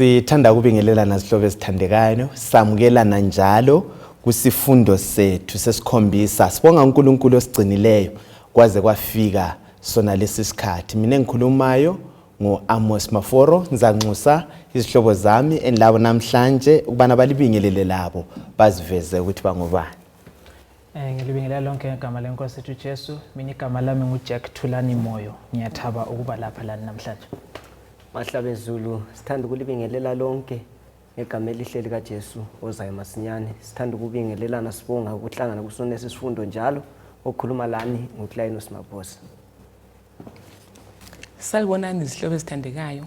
Sithanda ukubingelelana sihlobo esithandekayo, samukelana njalo kusifundo sethu sesikhombisa. Sibonga uNkulunkulu osigcinileyo kwaze kwafika sona lesi sikhathi. Mina engikhulumayo ngo-Amos Maforo, ngizanxusa izihlobo zami enilabo namhlanje ukubana balibingelele labo baziveze ukuthi bangobani. Ngilibingelela lonke ngegama lenkosi yethu Jesu. Mina igama lami nguJack Thulani Moyo. Ngiyathaba ukuba lapha lana namhlanje. Mahlabe Zulu, sithanda ukulibingelela lonke ngegama elihle lika Jesu ozayo masinyane. Sithanda ukubingelelana sibonga ukuhlangana kusona sisifundo njalo okhuluma lani nguClainos Maphosa. Salibonani izihlobo ezithandekayo.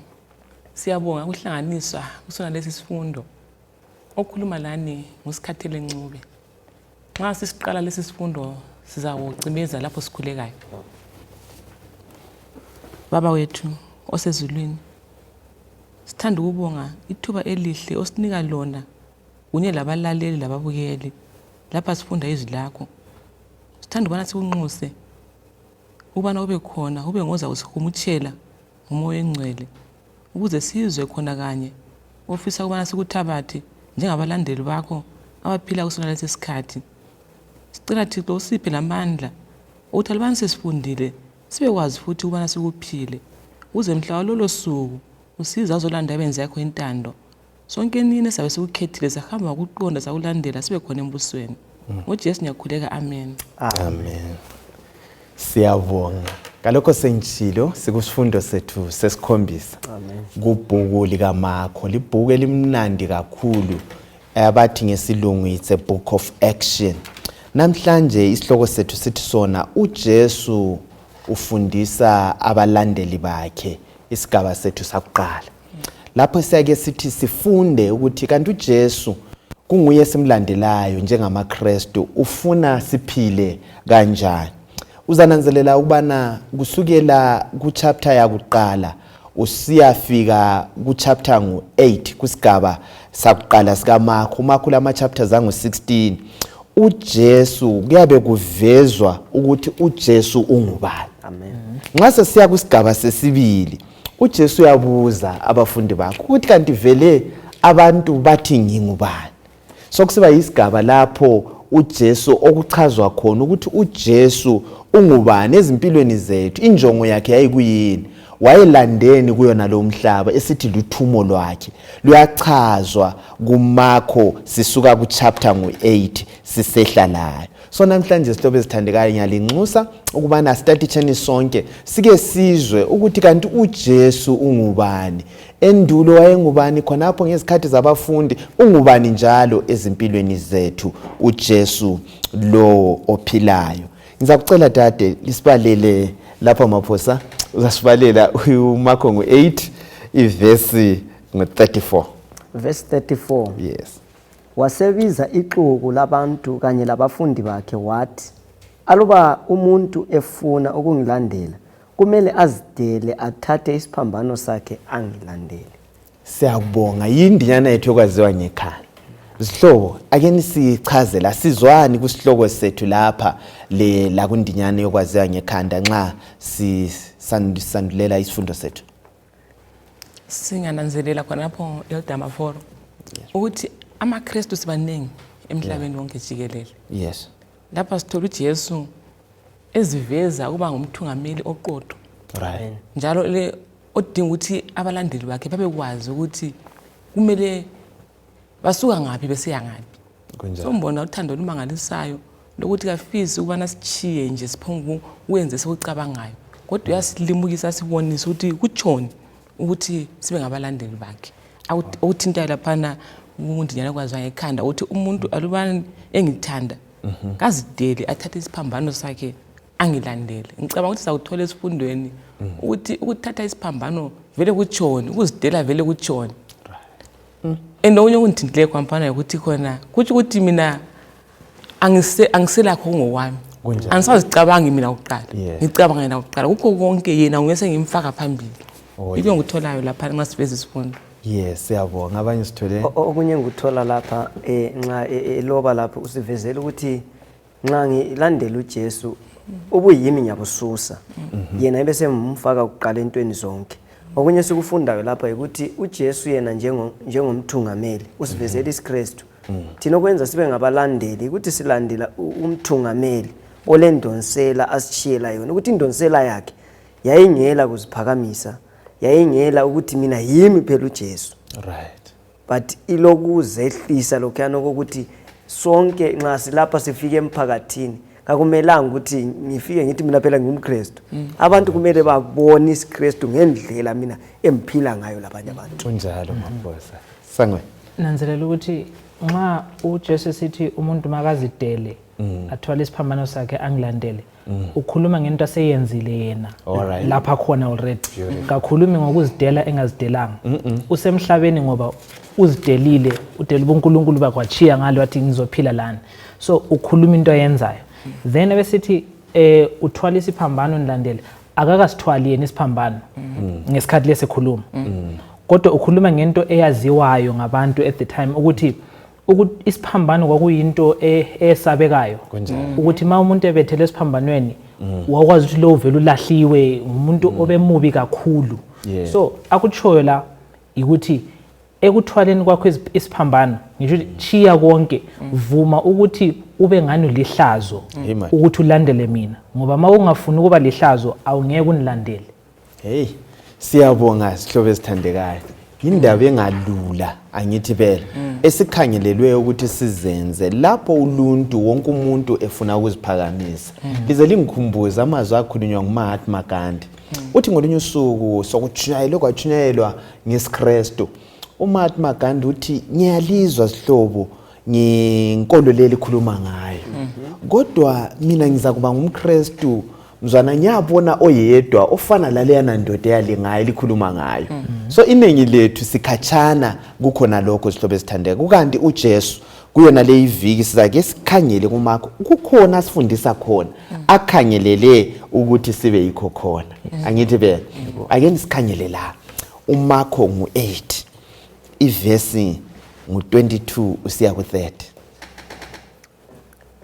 Siyabonga ukuhlanganiswa kusona lesi sifundo. Okhuluma lani nguSikhathele Ncube. Nxa sisiqala lesi sifundo sizawucimeza lapho sikhulekayo. Baba wethu osezulwini, sithanda ukubonga ithuba elihle osinika lona kunye labalaleli lababukeli lapha sifunda izwi lakho. Sithanda ukubana sikunxuse ukubana ube khona, ube ngoza usihumutshela ngomoya engcwele ukuze sizwe khona kanye ofisa ukubana sikuthabathe njengabalandeli bakho abaphila kusona lesi sikhathi. Sicela Thixo usiphe lamandla ukuthi alibani sesifundile sibe kwazi futhi ukubana sikuphile uze mhla walolo suku usiza azolanda abenzi yakho intando. Sonke nini sabe sikukhethile sahamba ukuqonda sakulandela sibe khona embusweni. ngoJesu ngiyakhuleka, amen. Amen. Siyabonga. Kalokho sengitshilo sikusifundo sethu sesikhombisa. Amen. Kubhuku likaMakho, libhuku elimnandi kakhulu abathi ngesilungu it's a book of action. Namhlanje isihloko sethu sithi sona uJesu ufundisa abalandeli bakhe, isigaba sethu sakuqala. Lapho siyake sithi sifunde ukuthi kanti uJesu kunguye simlandelayo njengamaKristu ufuna siphile kanjani. Uzananzelela ukubana kusukela ku chapter yakuqala usiyafika ku chapter ngu-8 kusigaba sakuqala sikaMakho. uMakho lama chapters angu-16 uJesu kuyabe kuvezwa ukuthi uJesu ungubani. Amen. Nxa sesiya kusigaba sesibili uJesu uyabuza abafundi bakhe ukuthi kanti vele abantu bathi ngingubani. Sokusiba isigaba lapho uJesu okuchazwa khona ukuthi uJesu ungubani ezimpilweni zethu, injongo yakhe yayikuyini, wayelandeni kuyona lo mhlaba esithi luthumo lwakhe luyachazwa kuMakho sisuka ku chapter ngu-8 sisehla layo. So namhlanje sihlobo ezithandekayo ngiyalinxusa ukubana study sonke sike sizwe ukuthi kanti uJesu ungubani, endulo wayengubani khonapho ngezikhathi zabafundi, ungubani njalo ezimpilweni zethu uJesu lo ophilayo. Ngizakucela dade lisibalele lapha Maphosa, uzasibalela uMakho ngu-8 ivesi ngu-34. Verse 34. Yes. Wasebiza ixuku labantu kanye labafundi bakhe wathi, aluba umuntu efuna ukungilandela kumele azidele athathe isiphambano sakhe angilandele. Siyabonga yindinyana yethu yokwaziwa ngekhaya. Sihlobo ake nisichazela sizwani kusihloko sethu lapha la kundinyana yokwaziwa ngekhanda nxa sisandulela isifundo sethu. Singananzelela khonapho Elder Maforo ukuthi amaKristu sibaningi emhlabeni wonke jikelele. Yes. Lapha sithola uJesu eziveza ukuba ngumthungameli oqotho. Right. Njalo le odinga ukuthi abalandeli bakhe babekwazi ukuthi kumele basuka ngaphi besiya ngaphi. Sombona uthando olumangalisayo lokuthi kafisi ukubana sichiye nje siphongu wenze sikucabangayo. Kodwa uyasilimukisa sibonisa ukuthi kutshoni ukuthi sibe ngabalandeli bakhe. Awuthinta laphana umuntu njalo kwaziwa ngekhanda ukuthi umuntu alubani engithanda kazidele athathe isiphambano sakhe angilandele. Ngicabanga ukuthi sawuthola esifundweni ukuthi ukuthatha isiphambano vele kutshoni, ukuzidela vele kutshoni. Enonye ukunthindile kwampana ukuthi khona kuthi ukuthi mina angiselakho ngowami. Angisazicabangi mina uqala. Ngicabanga yena uqala. Kukho konke yena ngiyese ngimfaka phambili. Yilo ngitholayo lapha nxa siveza isifundo. Yes, siyabonga abanye sithole. Okunye nguthola lapha nxa eloba lapho usivezela ukuthi nxa ngilandela uJesu ubuyimi ngiyabususa. Yena ebese ngimfaka ukuqala entweni zonke. okunye sikufundayo lapha ukuthi uJesu yena njengomthungameli usivezela isiKristu thina okwenza sibe ngabalandeli ukuthi silandela umthungameli olendonsela asishiyela yona ukuthi indonsela yakhe yayingela kuziphakamisa yayingela ukuthi mina yimi phela uJesu Right. but ilokuzehlisa lokhuyana ukuthi sonke nxa silapha sifike emphakathini kakumelanga ukuthi ngifike ngithi mina phela ngumKristu abantu kumele babone isiKristu ngendlela mina emphila ngayo labanye abantu Kunjalo Maphosa. Sangwe. nanzelela ukuthi nxa uJesu sithi umuntu makazidele athwala isiphambano sakhe angilandele ukhuluma ngento aseyenzile yena Alright. lapha khona already kakhulumi ngokuzidela engazidelanga usemhlabeni ngoba uzidelile udela uNkulunkulu bakwachiya ngalo wathi ngizophila lana so ukhuluma into ayenzayo then ebesithi uthwala isiphambano nilandele akakasithwali yena isiphambano ngesikhathi lesikhuluma kodwa ukhuluma ngento eyaziwayo ngabantu at the time ukuthi isiphambano kwakuyinto esabekayo ukuthi ma umuntu ebethele esiphambanweni wakwazi ukuthi lo vele ulahliwe umuntu obemubi kakhulu so akutshoyo la ukuthi ekuthwaleni kwakho isiphambano ngisho chiya konke vuma ukuthi ube ngani lihlazo ukuthi ulandele mina ngoba ma ungafuni ukuba lihlazo awungeke unilandele. Hey, siyabonga sihlobo esithandekayo. Indaba engalula angithi phela esikhangelelwe ukuthi sizenze lapho uluntu wonke umuntu efuna ukuziphakamisa. Lize lingikhumbuza amazwi akhulunywa nguMahatma Gandhi. Uthi ngolunye usuku sokutshunyayelwa kwatshunyayelwa ngesiKristu. uMahatma Gandhi uthi ngiyalizwa sihlobo ngenkolo leli khuluma ngayo. Kodwa mina ngiza kuba ngumKristu mzwana ngiyabona oyedwa ofana laleyana ndoda yalingayo likhuluma ngayo. So iningi lethu sikhatshana kukhona lokho sihlobo esithandeka. Kukanti uJesu kuyona le iviki sizake sikhangele kumakho kukhona sifundisa khona akhangelele ukuthi sibe yikho khona. Angithi be ake nisikhangele la uMakho ngu8 ivesi ngu22 usiya ku30.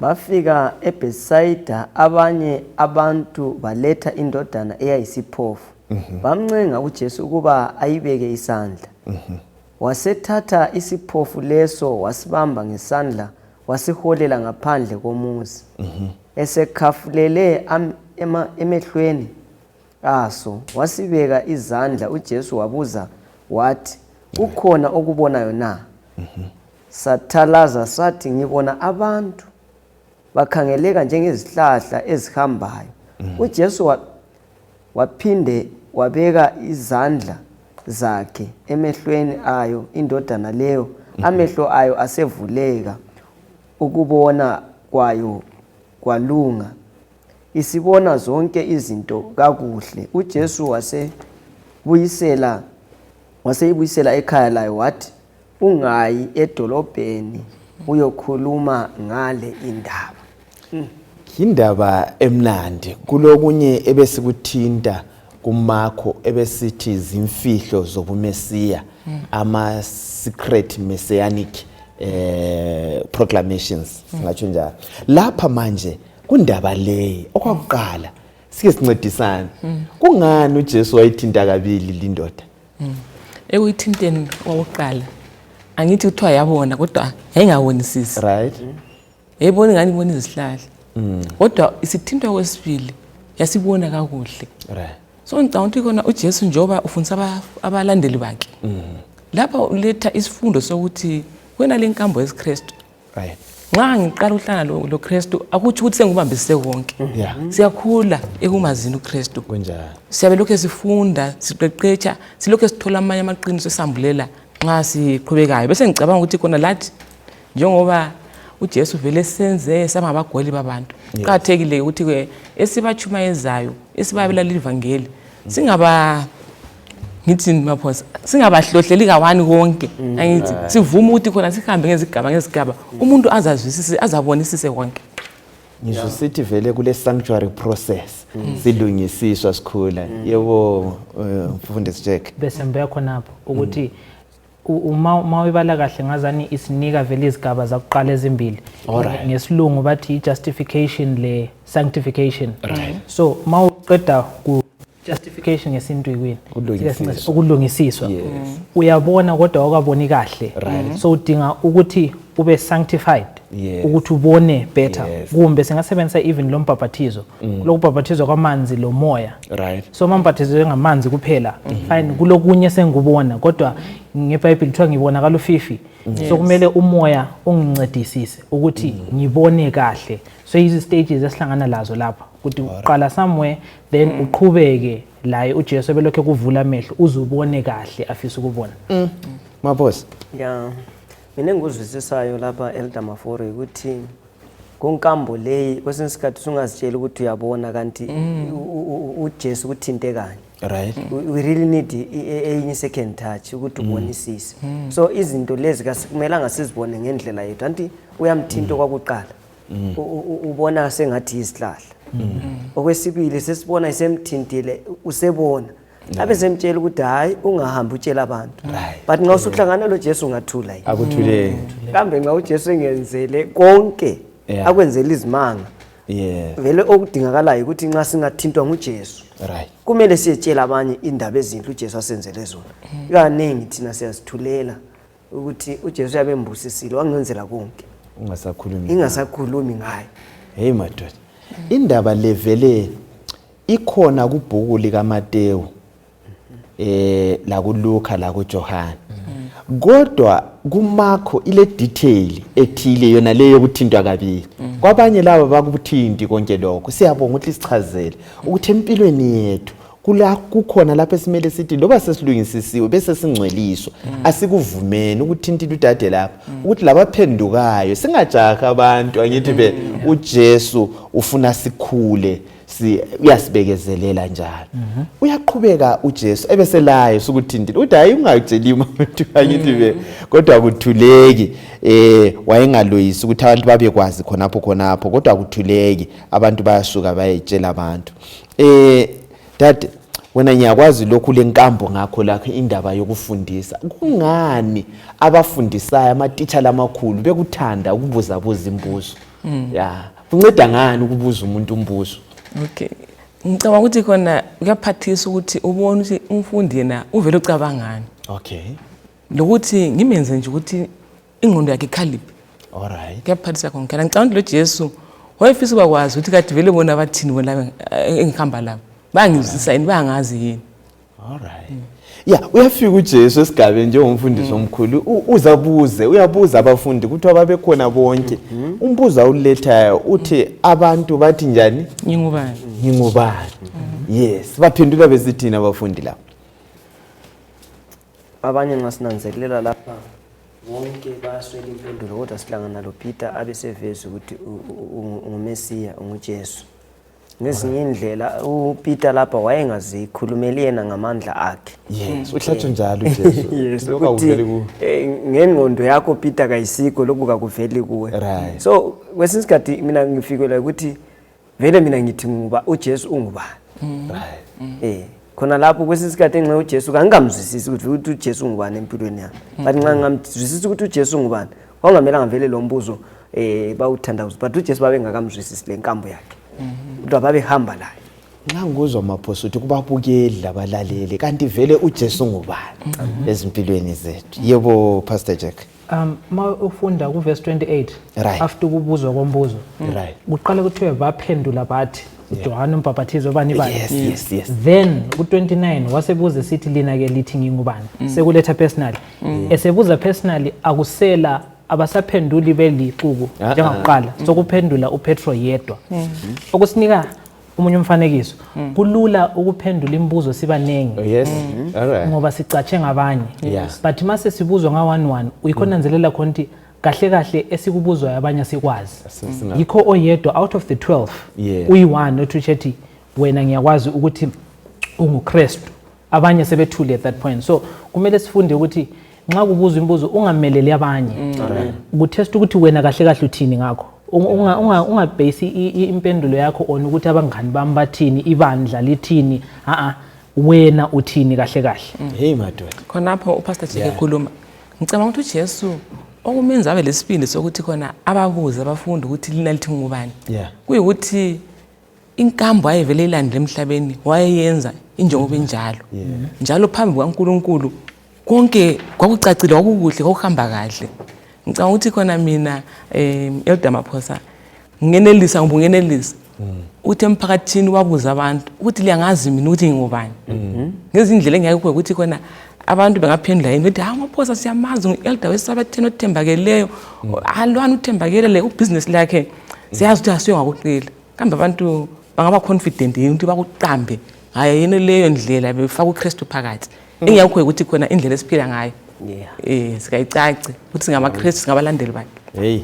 Bafika eBethsaida abanye abantu baletha indodana eyayisiphofu. Bamncenga uJesu ukuba ayibeke isandla. Wasethatha isiphofu leso wasibamba ngesandla wasiholela ngaphandle komuzi. Esekhafulele emehlweni aso wasibeka izandla uJesu wabuza wathi ukhona okubonayo na? Sathalaza sathi ngibona abantu bakhangeleka njengezihlahla ezihambayo. uJesu waphinde wabeka izandla zakhe emehlweni ayo indodana leyo amehlo ayo asevuleka ukubona kwayo kwalunga isibona zonke izinto kakuhle. uJesu waseyibuyisela ekhaya layo wathi ungayi edolobheni uyokhuluma ngale indaba. Indaba emnandi kulokunye ebesikuthinta kuMakho ebesithi izimfihlo zobumesiya ama secret messianic proclamations ngathi njalo. Lapha manje kundaba le okwakuqala sike sincedisana kungani uJesu wayithinta kabili lindoda? Ekuyithinteni owokuqala angithi kuthiwa yabona kodwa yayingawonisisi. Right. Yayibona ngani ibona izihlahla. Kodwa isithintwa kwesibili yasibona kakuhle. Right. So ngicabanga ukuthi khona uJesu njoba ufundisa abalandeli bakhe. Lapha uletha isifundo sokuthi wena lenkambo yesiKristu. Right. Nxa ngiqala uhlanga lo Kristu akuthi ukuthi sengubambisise konke. Yeah. Siyakhula ekumazini uKristu. Kunjalo. Siyabe lokho sifunda, siqeqetsha, silokho sithola amanye amaqiniso esambulela nxa siqhubekayo. Bese ngicabanga ukuthi khona lathi njengoba uJesu vele senze samabagweli babantu. Kuqhathekile ukuthi ke esibachumayezayo, esibabela livangeli, singabahlohleli kawani konke. Angithi sivuma ukuthi khona sihambe ngezigaba umuntu azazwisise azabonisise konke. Ngisho sithi vele kule sanctuary process silungisiswa sikhula. Yebo mfundisi Jack. Bese mbe khona lapho ukuthi uma uyibala kahle ngazani isinika vele izigaba zakuqala ezimbili. Ngesilungu bathi justification le sanctification. So ma uqeda ku justification ngesintu yini Ukulungisiswa. ukulungisiswa Yes. uyabona kodwa awukaboni kahle so udinga ukuthi ube sanctified Yes. ukuthi ubone better Yes. kumbe singasebenzisa even lo mbhabhathizo lokubhabhathizwa kwamanzi lo moya Right. so mambhathizwe ngamanzi kuphela fine kulokunye sengikubona kodwa ngeBhayibheli kuthiwa ngibonakala ufifi so kumele umoya ungincedisise ukuthi ngibone kahle so izi stages esihlangana lazo lapha ukuthi uqala somewhere then uqhubeke la uJesu belokho kuvula amehlo uzubone kahle afisa ukubona Mabosi. Ya mina engikuzwisisayo lapha Elder Mafori ukuthi konkambo leyi kwesinye isikhathi sungazitshela ukuthi uyabona kanti uJesu kuthinte kanye. Right. We really need enye second touch ukuthi ubonisise. So izinto lezi kumele ngasizibone ngendlela yethu anti uyamthinto kwakuqala. Ubona sengathi isihlahla. Okwesibili sesibona isemthintile usebona. Abe semtshela ukuthi hayi ungahambi utshela abantu. But nxa usuhlangana lo Jesu ungathula yini? Akuthule. Kambe nxa uJesu engenzele konke akwenzela izimanga. Yeah. Vele okudingakalayo ukuthi nxa singathintwa nguJesu. Right. Kumele siyetshela abanye indaba ezinhle uJesu asenzele zona. Kaningi thina siyazithulela ukuthi uJesu yabembusisile wangenzela konke. Ungasakhulumi. Ingasakhulumi ngaye. Hey madoda. Indaba levele ikhona kubhuku lika Matewu la kuLuka la kuJohane. Kodwa kuMarko ile detail ethile yona leyo yokuthintwa kabili. Kwabanye laba bakubuthinti konke lokho. Siyabonga ukuthi sichazele ukuthi empilweni yethu kula kukhona lapha esimele sithi loba sesilungisisiwe bese singcweliswa asikuvumeni ukuthintila udade lapha ukuthi labaphendukayo singajaha abantu angithi be uJesu ufuna sikhule uyasibekezelela njalo uyaqhubeka uJesu ebeselayo sokuthintila uthi hayi ungayitsheli umuntu angithi be kodwa akuthuleki wayengaloyisi ukuthi abantu babekwazi khonapho kodwa akuthuleki abantu bayasuka bayetshela abantu Dad wena ngiyakwazi lokhu lenkambo ngakho lakho indaba yokufundisa kungani abafundisayo ama-teacher lamakhulu bekuthanda ukubuza imbuzo ya kunceda ngani ukubuza umuntu umbuzo Okay. Ngicabanga ukuthi khona kuyaphathisa ukuthi ubone ukuthi umfundi yena uvela ucabangani. Okay. Lokuthi ngimenze nje ukuthi ingqondo yakhe ikhaliphe. Alright. Kuyaphathisa konke. Ngicabanga lo Jesu wayefisa ukwazi ukuthi kade vele bona abathini bona engihamba lapho. Bangizisa yini bangazi yini. Alright. Yeah, uyafika uJesu esigabeni njengomfundisi omkhulu uyabuza abafundi ukuthi ababekhona bonke. Umbuzo awulethayo uthi abantu bathi njani? Ngingubani. Yes, baphendula besithina abafundi lapho. Abanye nxa sinanzelela lapha wonke baswela impendulo kodwa sihlangana lo Peter abeseveza ukuthi ungumesiya unguJesu. Ngezinye indlela uPeter lapha wayengazikhulumeli yena ngamandla akhe. Yes, uhlatshwe njalo uJesu. Yes, ukuthi ngengqondo yakho Peter kayisikho lokhu kakuveli kuwe. Right. So kwesinye isikhathi mina ngifikela ukuthi vele mina ngithi nguba uJesu ungubani. Right. Khona lapho kwesinye isikhathi nxa uJesu kangamzwisisi ukuthi uJesu ungubani empilweni yakhe. But nxa ngamzwisisa ukuthi uJesu ungubani, kwangamelanga vele lo mbuzo bawuthandaza but uJesu babengakamzwisisi lenkambo yakhe. Kodwa babehamba laye. Nganguzwa maphoso ukuthi kubabukeli labalaleli kanti vele uJesu ngubani ezimpilweni zethu. Yebo Pastor Jack. Ma ufunda ku verse 28 Right. after kubuzwa kombuzo. Right. Kuqala kuthiwe baphendula bathi uJohane umbhaphathizo bani. Yes. Then ku29 wasebuza sithi lina ke lithi ngingubani. Sekuletha personally. Esebuza personally akusela abasaphenduli belixuku njengokuqala sokuphendula uPetro yedwa. Okusinika umunye umfanekiso kulula ukuphendula imibuzo sibanengi. Yes. Alright. Ngoba sicatshe ngabanye. Yes. But mase sibuzwa nga11 uyikhonanzelela khonti kahle esikubuzwa abanye sikwazi. Yikho oyedwa out of the 12 uyi1 othuchethi wena ngiyakwazi ukuthi unguKristu. Abanye sebethule at that point. So kumele sifunde ukuthi nxa kubuzwa imibuzo ungameleli abanye. Ukutest ukuthi wena kahle uthini ngakho. Ungabase impendulo yakho on ukuthi abangani bami bathini ibandla lithini wena uthini kahle. Hey madoda. Khonapho uPastor Jeke ekhuluma. Ngicabanga ukuthi uJesu okumenza abe lesibindi sokuthi khona ababuza abafundi ukuthi lina lithi ngubani. Yeah. Kuyikuthi inkambo ayevele ilandile emhlabeni wayeyenza injongoba enjalo njalo phambi kwaNkulunkulu konke kwakucacile kwakukuhle kwakuhamba kahle. Ngicabanga ukuthi khona mina Elder Maphosa ngenelisa ngibungenelisa uthi emphakathini wabuza abantu ukuthi liyangazi mina ukuthi ngingubani ngezindlela engeke ukuthi khona abantu bengaphendula yini bethi Maphosa siyamazi ngu-Elder weSabatheni othembakeleyo alwana uthembakelele ubusiness lakhe siyazi ukuthi asiyo ngakuqila kambe abantu bangaba confident ukuthi bakuqambe hayi yini leyo ndlela befaka uKristu phakathi engiyakho ukuthi khona indlela esiphila ngayo sikayicace ukuthi singamaKristu singabalandeli bakhe. Hey.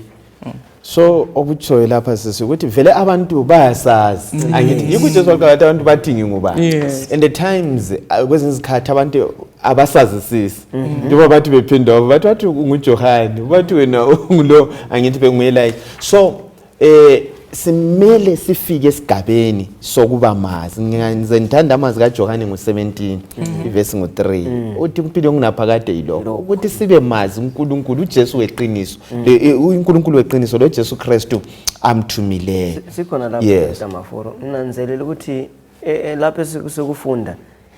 So okutshoyo lapha sisukuthi vele abantu bayasazi angithi yikho Jesu wakati abantu bathi ngingubani and the times kwezinye izikhathi abantu abasazisisi njengoba bathi bephinda bathi unguJohane bathi wena ungulo angithi benguyela so simele sifike esigabeni sokuba mazi ngithanda amazwi kaJohane ngo17 iverse ngo3 uthi impilo engunaphakade yilokho ukuthi sibe mazi uNkulunkulu uJesu weqiniso uNkulunkulu weqiniso lo Jesu Kristu amthumileyo sikhona lapha Maforo ninanzelela ukuthi lapho sekufunda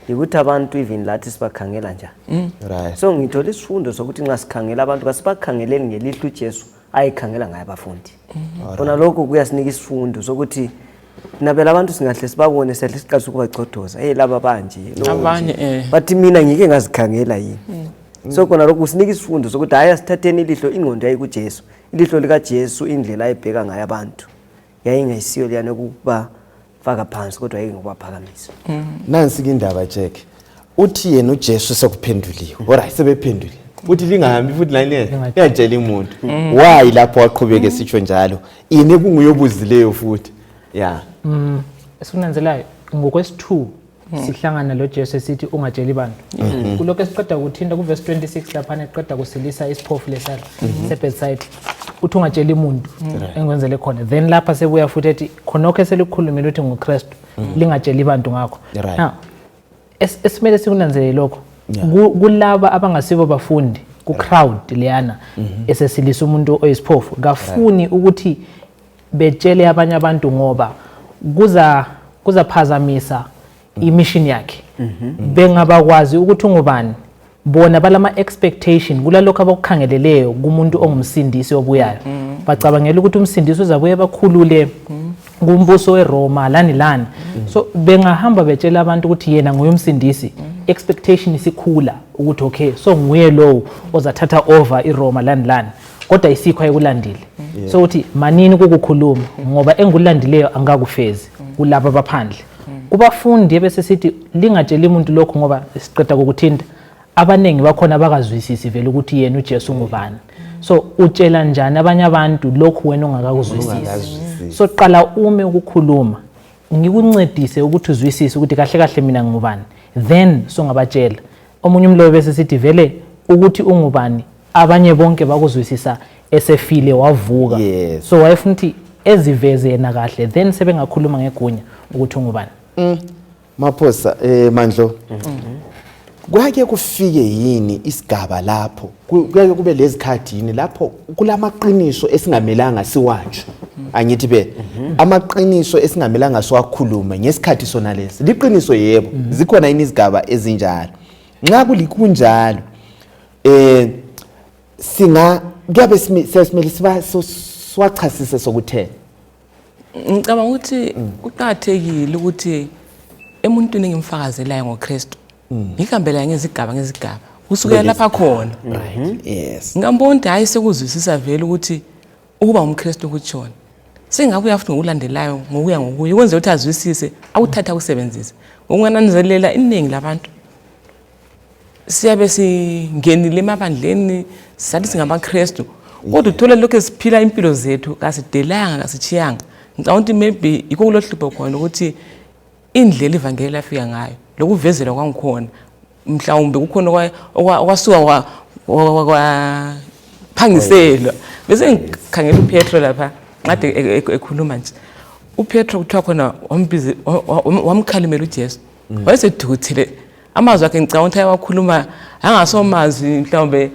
ukuthi abantu even lathi sibakhangela njani right so ngithola isifundo sokuthi nxa sikhangela abantu kasibakhangeleni ngelihlo uJesu ayikhangela ngaye abafundi bona lokho kuyasinika isifundo sokuthi nabela abantu singahle sibabone sehle siqasha ukubacodoza laba banje abanye bathi mina ngike ngazikhangela yini so kona lokho usinika isifundo sokuthi hayi asithatheni ilihlo ingqondo yayi kuJesu ilihlo lika Jesu indlela ayibheka ngaye abantu yayingayisiyo liyana ukuba faka phansi kodwa yayingokubaphakamisa nansi indaba check uthi yena uJesu sekuphenduliwe alright sebephendule uthi lingahambi futhi la ngiyatshela umuntu why lapho waqhubeka sitsho njalo ine kunguyobuzileyo futhi esikunanzelayo ngokwesi2 sihlangana lo Jesu esithi ungatsheli abantu kuloko esiqeda ukuthinta ku verse 26 lapha neqeda kusilisa isiphofu lesala seBethsaida uthi ungatsheli umuntu engikwenzele khona then lapha sebuya futhi ethi khonokho eselikhulumile uthi nguKristu lingatsheli abantu ngakho now esimele sikunanzelele lokho kulaba abangasibo bafundi ku crowd leyana esesilisa umuntu oyisiphofu ngafuni ukuthi betshele abanye abantu ngoba kuzaphazamisa imission yakhe bengabakwazi ukuthi ungubani bona balama expectation kulalokho abakukhangeleleyo kumuntu ongumsindisi obuyayo bacabangela ukuthi umsindisi uzabuye bakhulule kumbuso weRoma lani so bengahamba betshela abantu ukuthi yena nguyumsindisi expectation isikhula ukuthi okay so nguye lo ozathatha over iRoma lani kodwa isikho ayikulandile so uthi manini ukukhuluma ngoba engulandileyo angakufezi kulabo abaphandle kubafundi ebesesithi lingatsheli umuntu lokho ngoba siqeda ukuthinta abanengi bakhona abakazwisisi vele ukuthi yena uJesu ngubani so utshela njani abanye abantu lokho wena ongakakuzwisisi so qala ume ukukhuluma ngikuncedise ukuthi uzwisise ukuthi kahle kahle mina ngubani then so ngabatshela omunye umlobo bese sithi vele ukuthi ungubani abanye bonke bakuzwisisa esefile wavuka so wayefuna ukuthi eziveze yena kahle then sebengakhuluma ngegunya ukuthi ungubani Maphosa Mandlo kwake kufike yini isigaba lapho kwake kube lezikhathi yini lapho kulamaqiniso esingamelanga siwatsho angithi be amaqiniso esingamelanga siwakhulume ngesikhathi sona lesi liqiniso yebo zikhona yini izigaba ezinjalo nxa kulikunjalo singa kuyabe sesimele siwachasise sokuthena ngicabanga ukuthi kuqhathekile ukuthi emuntwini engimfakazelayo ngoKristu ngihambela ngezigaba kusukela lapha khona yes ngambona hayi sekuzwisisa vele ukuthi ukuba umKristu ukutshona sengabuya futhi ngokulandelayo ngokuya ngokuya ukwenza ukuthi azwisise awuthatha usebenzise ngokungananzelela iningi labantu siyabe singenile emabandleni sathi singamaKristu kodwa uthola lokho esiphila impilo zethu kasidelanga kasichiyanga ngicabanga ukuthi maybe yikho kulohlupho khona ukuthi indlela ivangeli lafika ngayo lokuvezela kwangikhona mhlawumbe kukhona okwasuka phangiselwa bese ngikhangela uPetro lapha ngade ekhuluma nje uPetro kuthiwa khona wamkhalimela uJesu wayesedukuthile amazwi akhe ngicabanga ukuthi ayawakhuluma angasomazwi mhlawumbe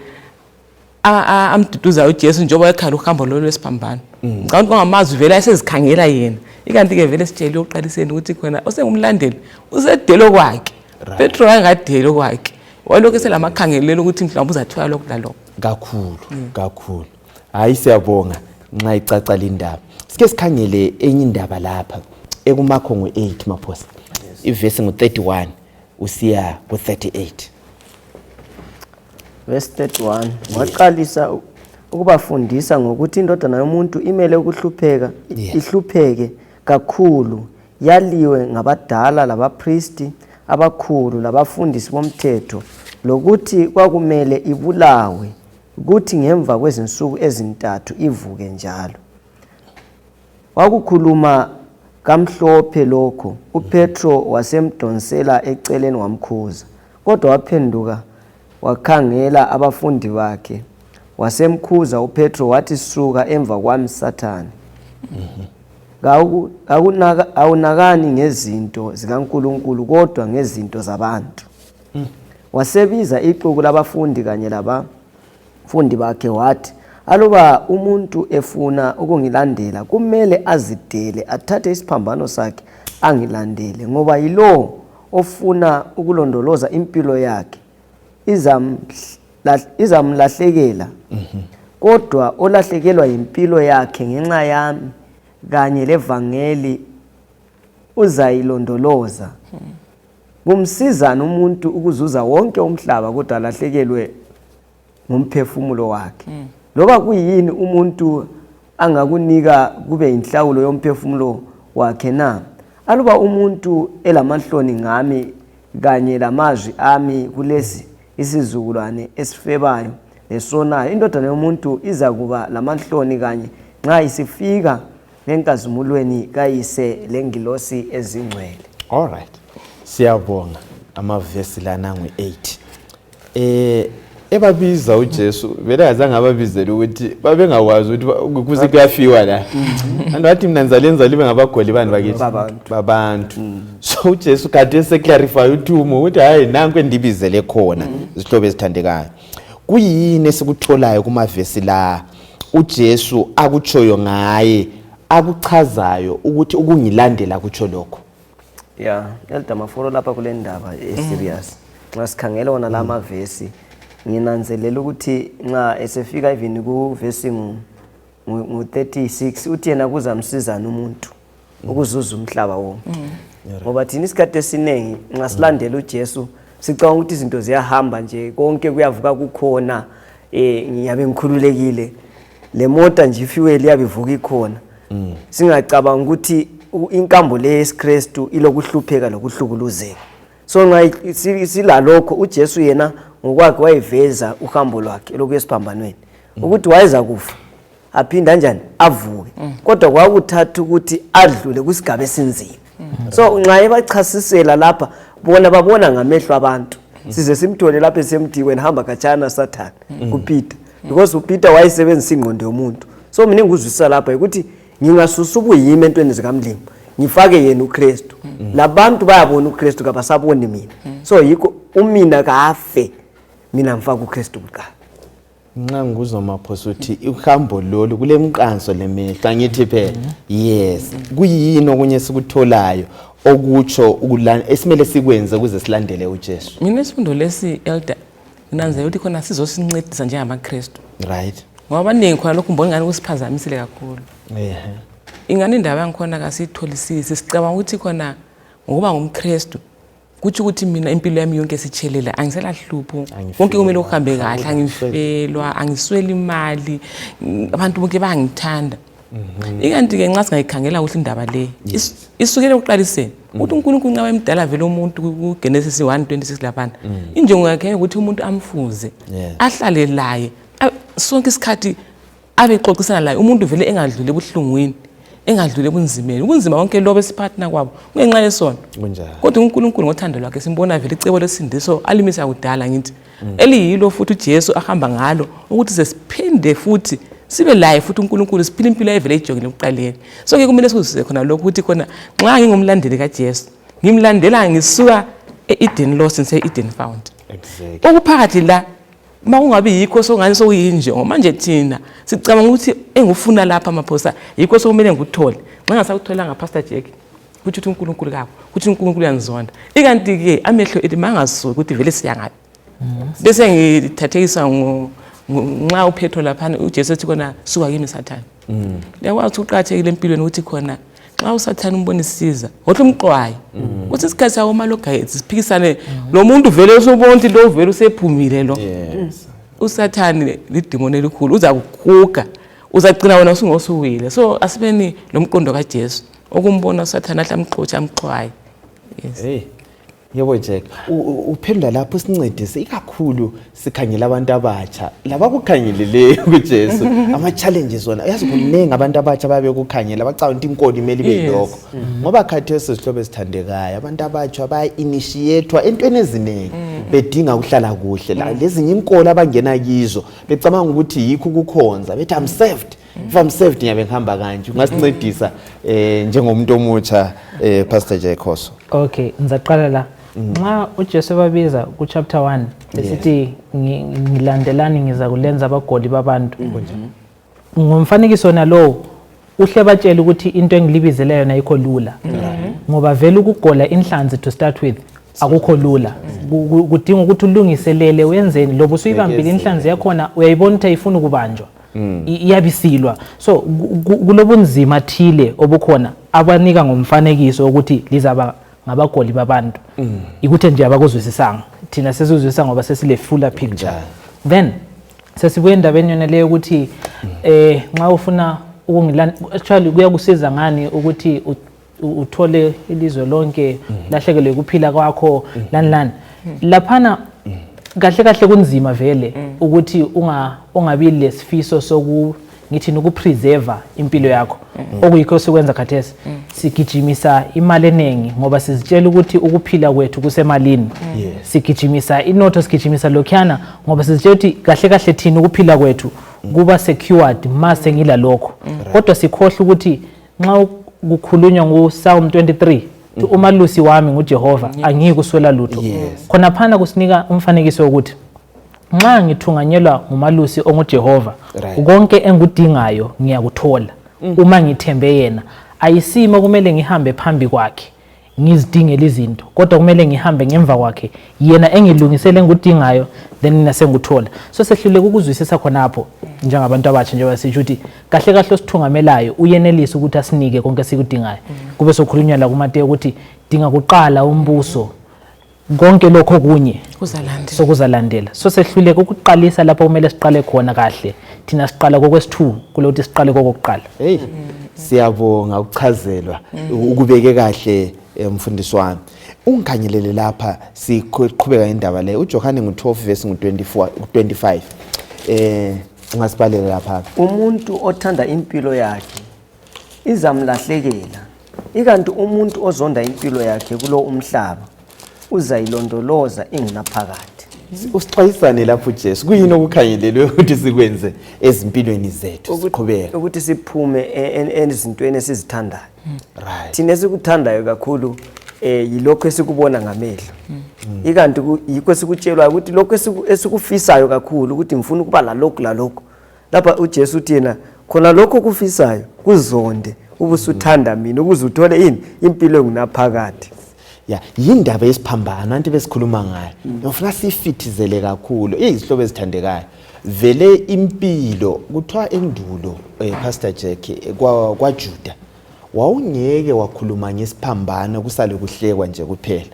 amduduza uJesu njengoba ekhala uhambo lolu lesiphambano ngicabanga ukuthi ngamazwi vele ayesezikhangela yena ikanti ke vele sitshele yokuqaliseni ukuthi khona osengumlandeli usedelo kwakhe Petro angadelo kwakhe walokho selamakhangelelo ukuthi mhlawumbe uzathola lokho lalokho kakhulu hayi siyabonga nxa icaca lindaba sike sikhangele enye indaba lapha ekumakhongo 8 maphosa ivesi ngo31 usiya ku38 verse 31 waqalisa ukubafundisa ngokuthi indodana yomuntu imele ukuhlupheka ihlupheke kakhulu yaliwe ngabadala labapristi abakhulu labafundisi bomthetho lokuthi kwakumele ibulawe ukuthi ngemva kwezinsuku ezintathu ivuke njalo. Wakukhuluma kamhlophe lokho uPetro wasemdonsela eceleni wamkhuza kodwa waphenduka wakhangela abafundi bakhe wasemkhuza uPetro wathi suka emva kwami Sathane. Awunakani ngezinto zikaNkulunkulu kodwa ngezinto zabantu. Wasebiza ixuku labafundi kanye labafundi bakhe wathi aluba umuntu efuna ukungilandela kumele azidele athathe isiphambano sakhe angilandele ngoba yilo ofuna ukulondoloza impilo yakhe izamlahlekela kodwa olahlekelwa impilo yakhe ngenxa yami kanye levangeli uzayilondoloza. Kumsizana umuntu ukuzuza wonke umhlaba kodwa alahlekelwe ngumphefumulo wakhe. Loba kuyini umuntu angakunika kube inhlawulo yomphefumulo wakhe na? Aluba umuntu elamahloni ngami kanye lamazwi ami kulesi isizukulwane esifebayo lesonayo indodana yomuntu izakuba lamahloni kanye nxa isifika enkazimulweni kayise lengilosi ezingcwele. All right. Siyabonga amavesi lana ngu8. Ebabiza uJesu vele azange ababizele ukuthi babengakwazi ukuthi kuze kuyafiwa la. Andathi mina ngizalenza libe ngabagoli bani bakithi babantu. So uJesu kade seclarify uthumo ukuthi hayi nanku endibizele khona izihlobo ezithandekayo. Kuyini esikutholayo kumavesi la uJesu akutshoyo ngaye akuchazayo ukuthi ukungilandela kutsho lokho? Yeah, Elder Mafolo lapha kule ndaba serious. Nxa sikhangela wona la mavesi nginanzelela ukuthi nxa esefika even ku verse ngu36 uthi yena kuzamsizana umuntu ukuzuza umhlaba wonke. Ngoba thina isikhathi esinengi nxa silandela uJesu sicabanga ukuthi izinto ziyahamba nje konke kuyavuka kukhona ngiyabe ngikhululekile le mota nje ifuel yabivuka ikhona. Singacabanga ukuthi inkambo le yeSkristu ilokuhlupheka lokuhlukuluzeka. So nxa silalokho uJesu yena ngokwakhe wayiveza uhambo lwakhe lokuyesiphambanweni ukuthi wayeza kufa aphinda kanjani avuke kodwa kwakuthatha ukuthi adlule kusigaba esinzima. So nxa ebachasisela lapha bona babona ngamehlo abantu size simthole lapha esemdikweni hamba khatshana Sathane kuPeter because uPeter wayesebenzisa ingqondo yomuntu. So mina ngikuzwisisa lapha ukuthi ngingasusa ubuyimi entweni zikaMlimo ngifake yena uKristu. Labantu bayabona uKristu kabasaboni mina. So yikho umina kafe mina ngifaka uKristu kuqala. Nxa ngikuzwa maphoso uthi uhambo lolu kulemqanso lemehla ngithi phela yes kuyini okunye sikutholayo okutsho ukulana esimele sikwenze ukuze silandele uJesu? Mina isifundo lesi Elder nginanzela ukuthi khona sizosincedisa njengamaKristu. Right. Ngoba abaningi khona lokhu mbona ngani kusiphazamisile kakhulu. Ingane indaba yangikhona kasitholisisi sicabanga ukuthi khona ngokuba ngumKristu kuthi ukuthi mina impilo yami yonke sitshelela angisela hlupho konke kumele uhambe kahle angifelwa angisweli imali abantu bonke bayangithanda. Ikanti ke nxa singayikhangela ukuthi indaba le isukele uqaliseni ukuthi uNkulunkulu nxa wemdala vele umuntu kuGenesis 1:26 lapha injongo yakhe ukuthi umuntu amfuze ahlale laye sonke isikhathi abe xoxisana laye umuntu vele engadlule ebuhlungwini engadlule ebunzimeni ubunzima bonke lobe siphathina kwabo ngenxa yesono kodwa uNkulunkulu ngothando lwakhe simbona vele icebo lesindiso alimisa kudala ngithi eliyilo futhi uJesu ahamba ngalo ukuthi sesiphinde futhi sibe laye futhi uNkulunkulu siphile impilo evele ejongile ukuqaleni. So ke kumele sikuzise khona lokho ukuthi khona nxa ngingumlandeli kaJesu ngimlandela ngisuka eEden Lost ngise Eden Found. Exactly. Okuphakathi la makungabe yikho sokungani sokuyinje manje thina sicabanga ukuthi engufuna lapha amaphosa yikho sokumele ngikuthole ngasakutholanga Pastor Jack kuthi uNkulunkulu kakho kuthi uNkulunkulu uyangizonda ikanti ke amehlo ethi mangasuki ukuthi vele siyangapi bese ngithathekisa nxa uphetho lapha uJesu ethi khona suka kimi Sathane yakwazi uqhathekile empilweni ukuthi khona xa uSathane umbonisiza ngothi umqwayi uthi isikhathi sawo malogayetsi siphikisane lo muntu vele usubonti lo vele usephumile lo uSathane lidimoni elikhulu uza kuguga uzagcina wena usungosuwile so asibeni lomqondo kaJesu okumbona uSathane ahlamxotsha amqwayi hey yebo Jack uphendula lapho sincedise ikakhulu sikhangela abantu abatsha laba kukhangelele kuJesu ama challenges wona yazi kuningi abantu abatsha babe kukhangela bacabanga inkolo imeli belokho ngoba khathesi sihlobo esithandekayo abantu abatsha baya initiatewa entweni eziningi bedinga ukuhlala kuhle la lezinye inkolo abangena kizo becabanga ukuthi yikho ukukhonza bethi I'm saved if I'm saved ngiyabe ngihamba kanje ungasincedisa njengomuntu omutsha Pastor Jacoso okay ngizaqala la nxa uJesu babiza ku chapter 1 esithi ngilandelani ngiza kulenza abagoli babantu ngomfanekiso nalo uhle batshela ukuthi into engilibizela yona ayikho lula ngoba vele ukugola inhlanzi to start with akukho lula kudinga ukuthi ulungiselele wenzeni lobo usuyibambile inhlanzi yakhona uyayibona ukuthi ayifuna ukubanjwa iyabisilwa so kulobunzima thile obukhona abanika ngomfanekiso ukuthi lizaba ngabagoli babantu ikuthi nje abakuzwisisanga thina sesizwisisa ngoba sesile fuller picture then sesibuye endabeni yona leyo ukuthi nxa ufuna ukungilanda actually kuyakusiza ngani ukuthi uthole ilizwe lonke lahlekelwe ukuphila kwakho lani laphana kahle kahle kunzima vele ukuthi ungabi lesifiso soku ngithi ukupreserve impilo yakho okuyikho sekwenza khathesi sigijimisa imali enengi ngoba sizitshela ukuthi ukuphila kwethu kusemalini sigijimisa inotho sigijimisa lokhana ngoba sizitshela ukuthi kahle kahle thina ukuphila kwethu kuba secured mase ngila lokho kodwa sikhohle ukuthi nxa kukhulunywa ngoPsalm 23 umalusi wami nguJehova angiyikuswela lutho khona phana kusinika umfanekiso ukuthi nxa ngithunganyelwa ngumalusi onguJehova konke engudingayo ngiyakuthola uma ngithembe yena ayisimo kumele ngihambe phambi kwakhe ngizidingele izinto kodwa kumele ngihambe ngemva kwakhe yena engilungisele engudingayo then mina senguthola so sehluleka ukuzwisisa khonapho njengabantu abatsha njengoba sisho ukuthi kahle kahle osithungamelayo uyenelisa ukuthi asinike konke sikudingayo kube sokhulunywa la kuMateyu ukuthi dinga kuqala umbuso konke lokho kunye sokuzalandela so sehluleka ukuqalisa lapho kumele siqale khona kahle thina siqala kokwesi2 kulokuthi siqale kokuqala hey siyabonga ukuchazelwa ukubeke kahle mfundisi wami ungikhangelele lapha siqhubeka indaba le uJohane ngo12 verse ngo24 25 ungasibhalela lapha umuntu othanda impilo yakhe izamlahlekela ikanti umuntu ozonda impilo yakhe kulo umhlaba uzayilondoloza ingenaphakade usixwayisane lapho uJesu kuyini okukhangelelwe ukuthi sikwenze ezimpilweni zethu siqhubeka ukuthi siphume ezintweni esizithandayo right thina esikuthandayo kakhulu yilokho esikubona ngamehlo ikanti yikho esikutshelwa ukuthi lokho esikufisayo kakhulu ukuthi ngifuna ukuba lalokho lapha uJesu uthi yena khona lokho kufisayo kuzonde ubusuthanda mina ukuze uthole ini impilo engunaphakade ya yindaba yesiphambano abantu besikhuluma ngayo ngifuna sifithizele kakhulu izihlobo ezithandekayo vele impilo kuthiwa endulo Pastor Jack kwaJuda wawungeke wakhuluma ngesiphambano kusale kuhlekwa nje kuphela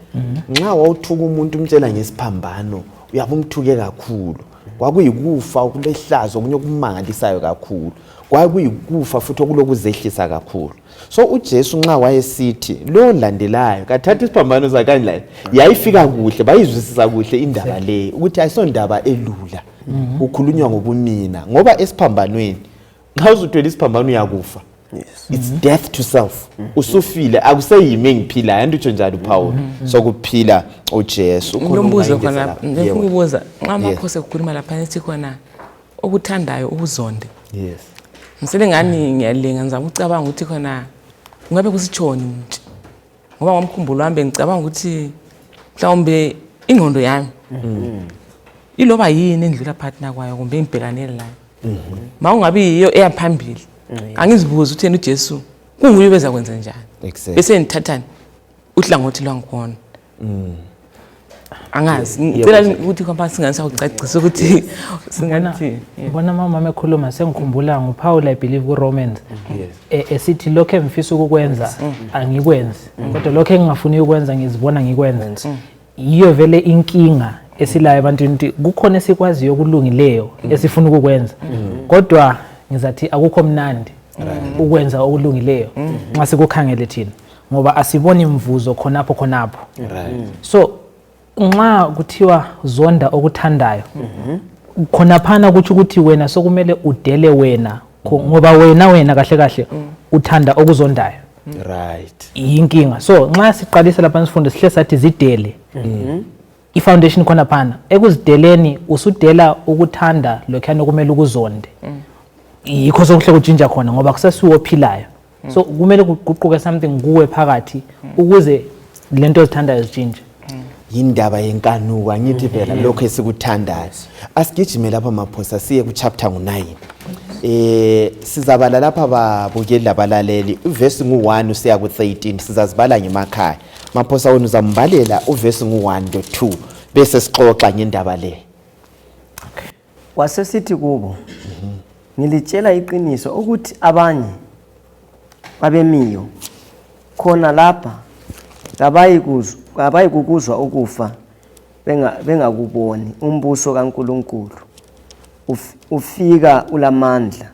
nxa wawuthuka umuntu umtshela ngesiphambano uyabumthuke kakhulu kwakuyikufa okulehlazo okunye okumangalisayo kakhulu kwakuyikufa futhi okulokuzehlisa kakhulu so uJesu nxa wayesithi lo landelayo kathatha isiphambano sakanje yayifika kuhle bayizwisisa kuhle indaba le ukuthi ayisondaba elula ukhulunywa ngobunina ngoba esiphambanweni nxa uzuthwele isiphambano uyakufa it's death to self usufile akuseyimi engiphilayo anditsho njalo uPaul sokuphila uJesu ngombuzo khona ngifuna ukubuza nxa amakhosi ukukhuluma lapha ethi khona okuthandayo ubuzonde yes ngisele ngani ngiyalenga ngizama ucabanga ukuthi khona ungabe kusitshoni nje ngoba ngomkhumbulo wami ngicabanga ukuthi mhlawumbe ingqondo yami iloba yini endlula partner kwayo kumbe ingibhekanele la mawungabe yiyo eyaphambili angizibuza uthena uJesu kunguye beza kwenza njani Exactly. bese nithathani uhlangothi lwangkhona angazi ngicela ukuthi kwamba singanisa ukucacisa ukuthi singathi Ngibona mama ekhuluma sengikhumbula nguPaul I believe kuRomans esithi lokho engifisa ukukwenza angikwenzi kodwa lokho engingafuni ukwenza ngizibona ngikwenza yiyo vele inkinga esilayo ebantwini ukuthi kukhona esikwaziyo okulungileyo esifuna ukukwenza kodwa ngizathi akukho mnandi ukwenza okulungileyo nxa sikukhangele thina ngoba asiboni imvuzo khonapho so nxa kuthiwa zonda okuthandayo khonaphana kuthi ukuthi wena sokumele udele wena ngoba wena kahle uthanda okuzondayo Right. inkinga so nxa siqalisa lapha sifunde sihle sathi zidele ifoundation khonaphana ekuzideleni usudela ukuthanda lokhana kumele ukuzonde yikho sokuhle kujinja khona ngoba kusesiwophilayo so kumele kuguquke something kuwe phakathi ukuze lento ezithandayo zijinje Yindaba yenkanuko angithi phela lokho esikuthandayo. Asigijime lapha maphosa siye ku chapter ngu9. Sizabala lapha babukeli labalaleli uverse ngu1 usiya ku13 sizazibala ngemakhaya. Maphosa wena uzambalela uverse ngu1 to 2 bese sixoxa ngendaba le. Wasesithi kubo ngilitshela iqiniso ukuthi abanye babemiyo khona lapha abayikuzwa ukufa bengakuboni umbuso kaNkuluNkulu ufika ulamandla.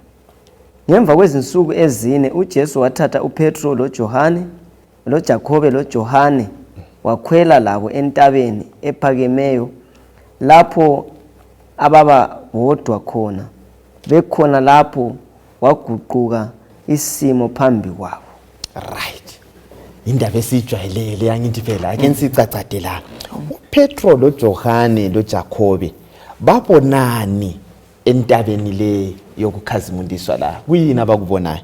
Ngemva kwezinsuku ezine uJesu wathatha uPetro loJohane loJakobe loJohane wakhwela labo entabeni ephakemeyo lapho ababa bodwa khona bekhona lapho waguquka isimo phambi kwabo. Right. Indaba esijwayelele yangithi phela ake sicacade la. uPetro loJohane loJakobe babonani entabeni le yokukhazimundiswa la kuyini abakubonayo?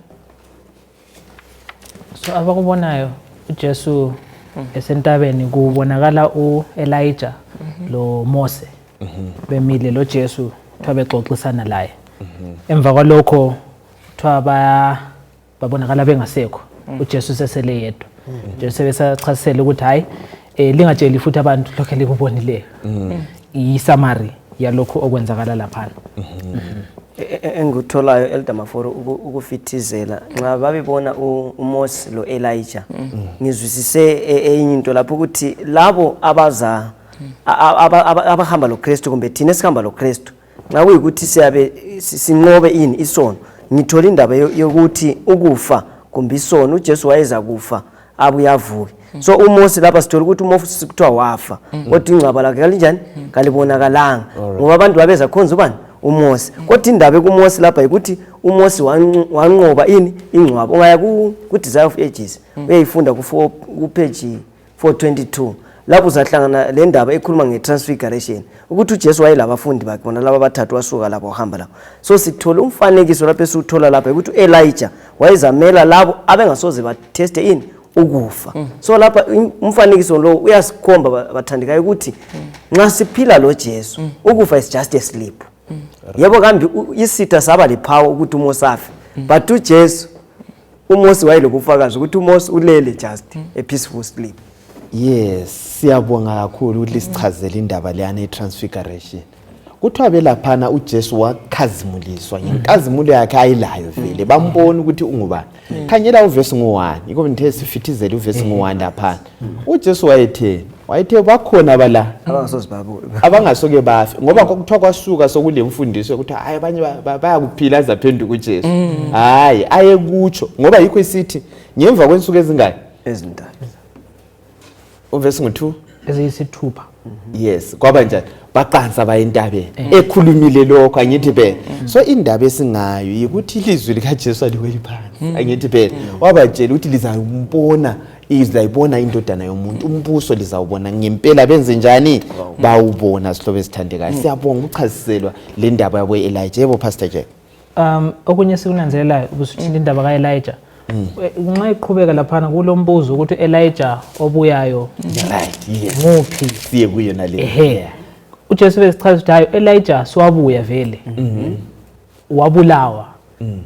So abakubonayo uJesu esentabeni kubonakala uElijah lo Mose bemile lo Jesu twabexoxisana laye emva kwalokho babonakala bengasekho uJesu sesele yedwa Jesu besachasisela ukuthi hayi lingatsheli futhi abantu lokho likubonileyo iSamari yalokho okwenzakala lapha engikutholayo Elder Maforo ukufithizela nxa babebona uMose lo Elijah ngizwisise enye into lapho ukuthi labo abahamba loKristu kumbe thina esihamba loKristu nxa kuyikuthi siyabe sinqobe ini isono ngithola indaba yokuthi ukufa kumbe isono uJesu wayeza kufa abuyavuke so uMose lapha sithola ukuthi uMose kuthiwa wafa kodwa ingcwaba lakhe kalinjani kalibonakalanga ngoba abantu babeza khonza ubani uMose kodwa indaba kuMose lapha ukuthi uMose wanqoba ini ingcwaba ungaya ku Desire of Ages uyayifunda ku page 422 lapho uzahlangana le ndaba ekhuluma ngetransfiguration ukuthi uJesu wayelabafundi bakhe bona laba bathathu wasuka lapho wahamba lapho so sithola umfanekiso lapho esuthola lapha ukuthi uElijah wayezamela labo abengasoze bateste ini ukufa so lapha umfanekiso lo uyasikhomba bathandikayo ukuthi nxa siphila lo Jesu ukufa is just a sleep yebo kambe isitha saba lepower ukuthi uMose afe but uJesu uMose wayelobufakazi ukuthi uMose ulele just a peaceful sleep. Yes, siyabonga kakhulu ukuthi sichazele indaba leyana eTransfiguration. Kuthiwa belaphana uJesu wakhazimuliswa ngenkazimulo yakhe ayilayo vele bambona ukuthi ungubani. Khanyela uverse ngo1 yiko ngithe sifithizele uverse ngo1 lapha. uJesu wayethe bakhona bala abangasoke bafe ngoba kuthiwa kwasuka sokule mfundiso ukuthi hayi abanye bayakuphila azaphenduka kuJesu. Hayi ayekutsho ngoba yikho isithi ngemva kwensuku ezingaki ezintathu. Uverse ngo2 eziyisithupha. Yes, kwaba njani baqansa bayentabeni ekhulumile lokho angithi phela so indaba esingayo ukuthi ilizwi likaJesu aliweli phansi angithi phela wabatshela ukuthi lizayimbona izayibona indodana yomuntu umbuso lizawubona ngempela benze njani bawubona sihlobo esithandekayo siyabonga ukuchaziselwa le ndaba yabo Elijah yebo Pastor Jack okunye sikunanzelelayo ukuthi indaba kaElijah nxa iqhubeka lapha kulombuzo ukuthi Elijah obuyayo right yes nguphi siye kuyo nale uJesu besichaza ukuthi hayi Elijah siwabuya vele wabulawa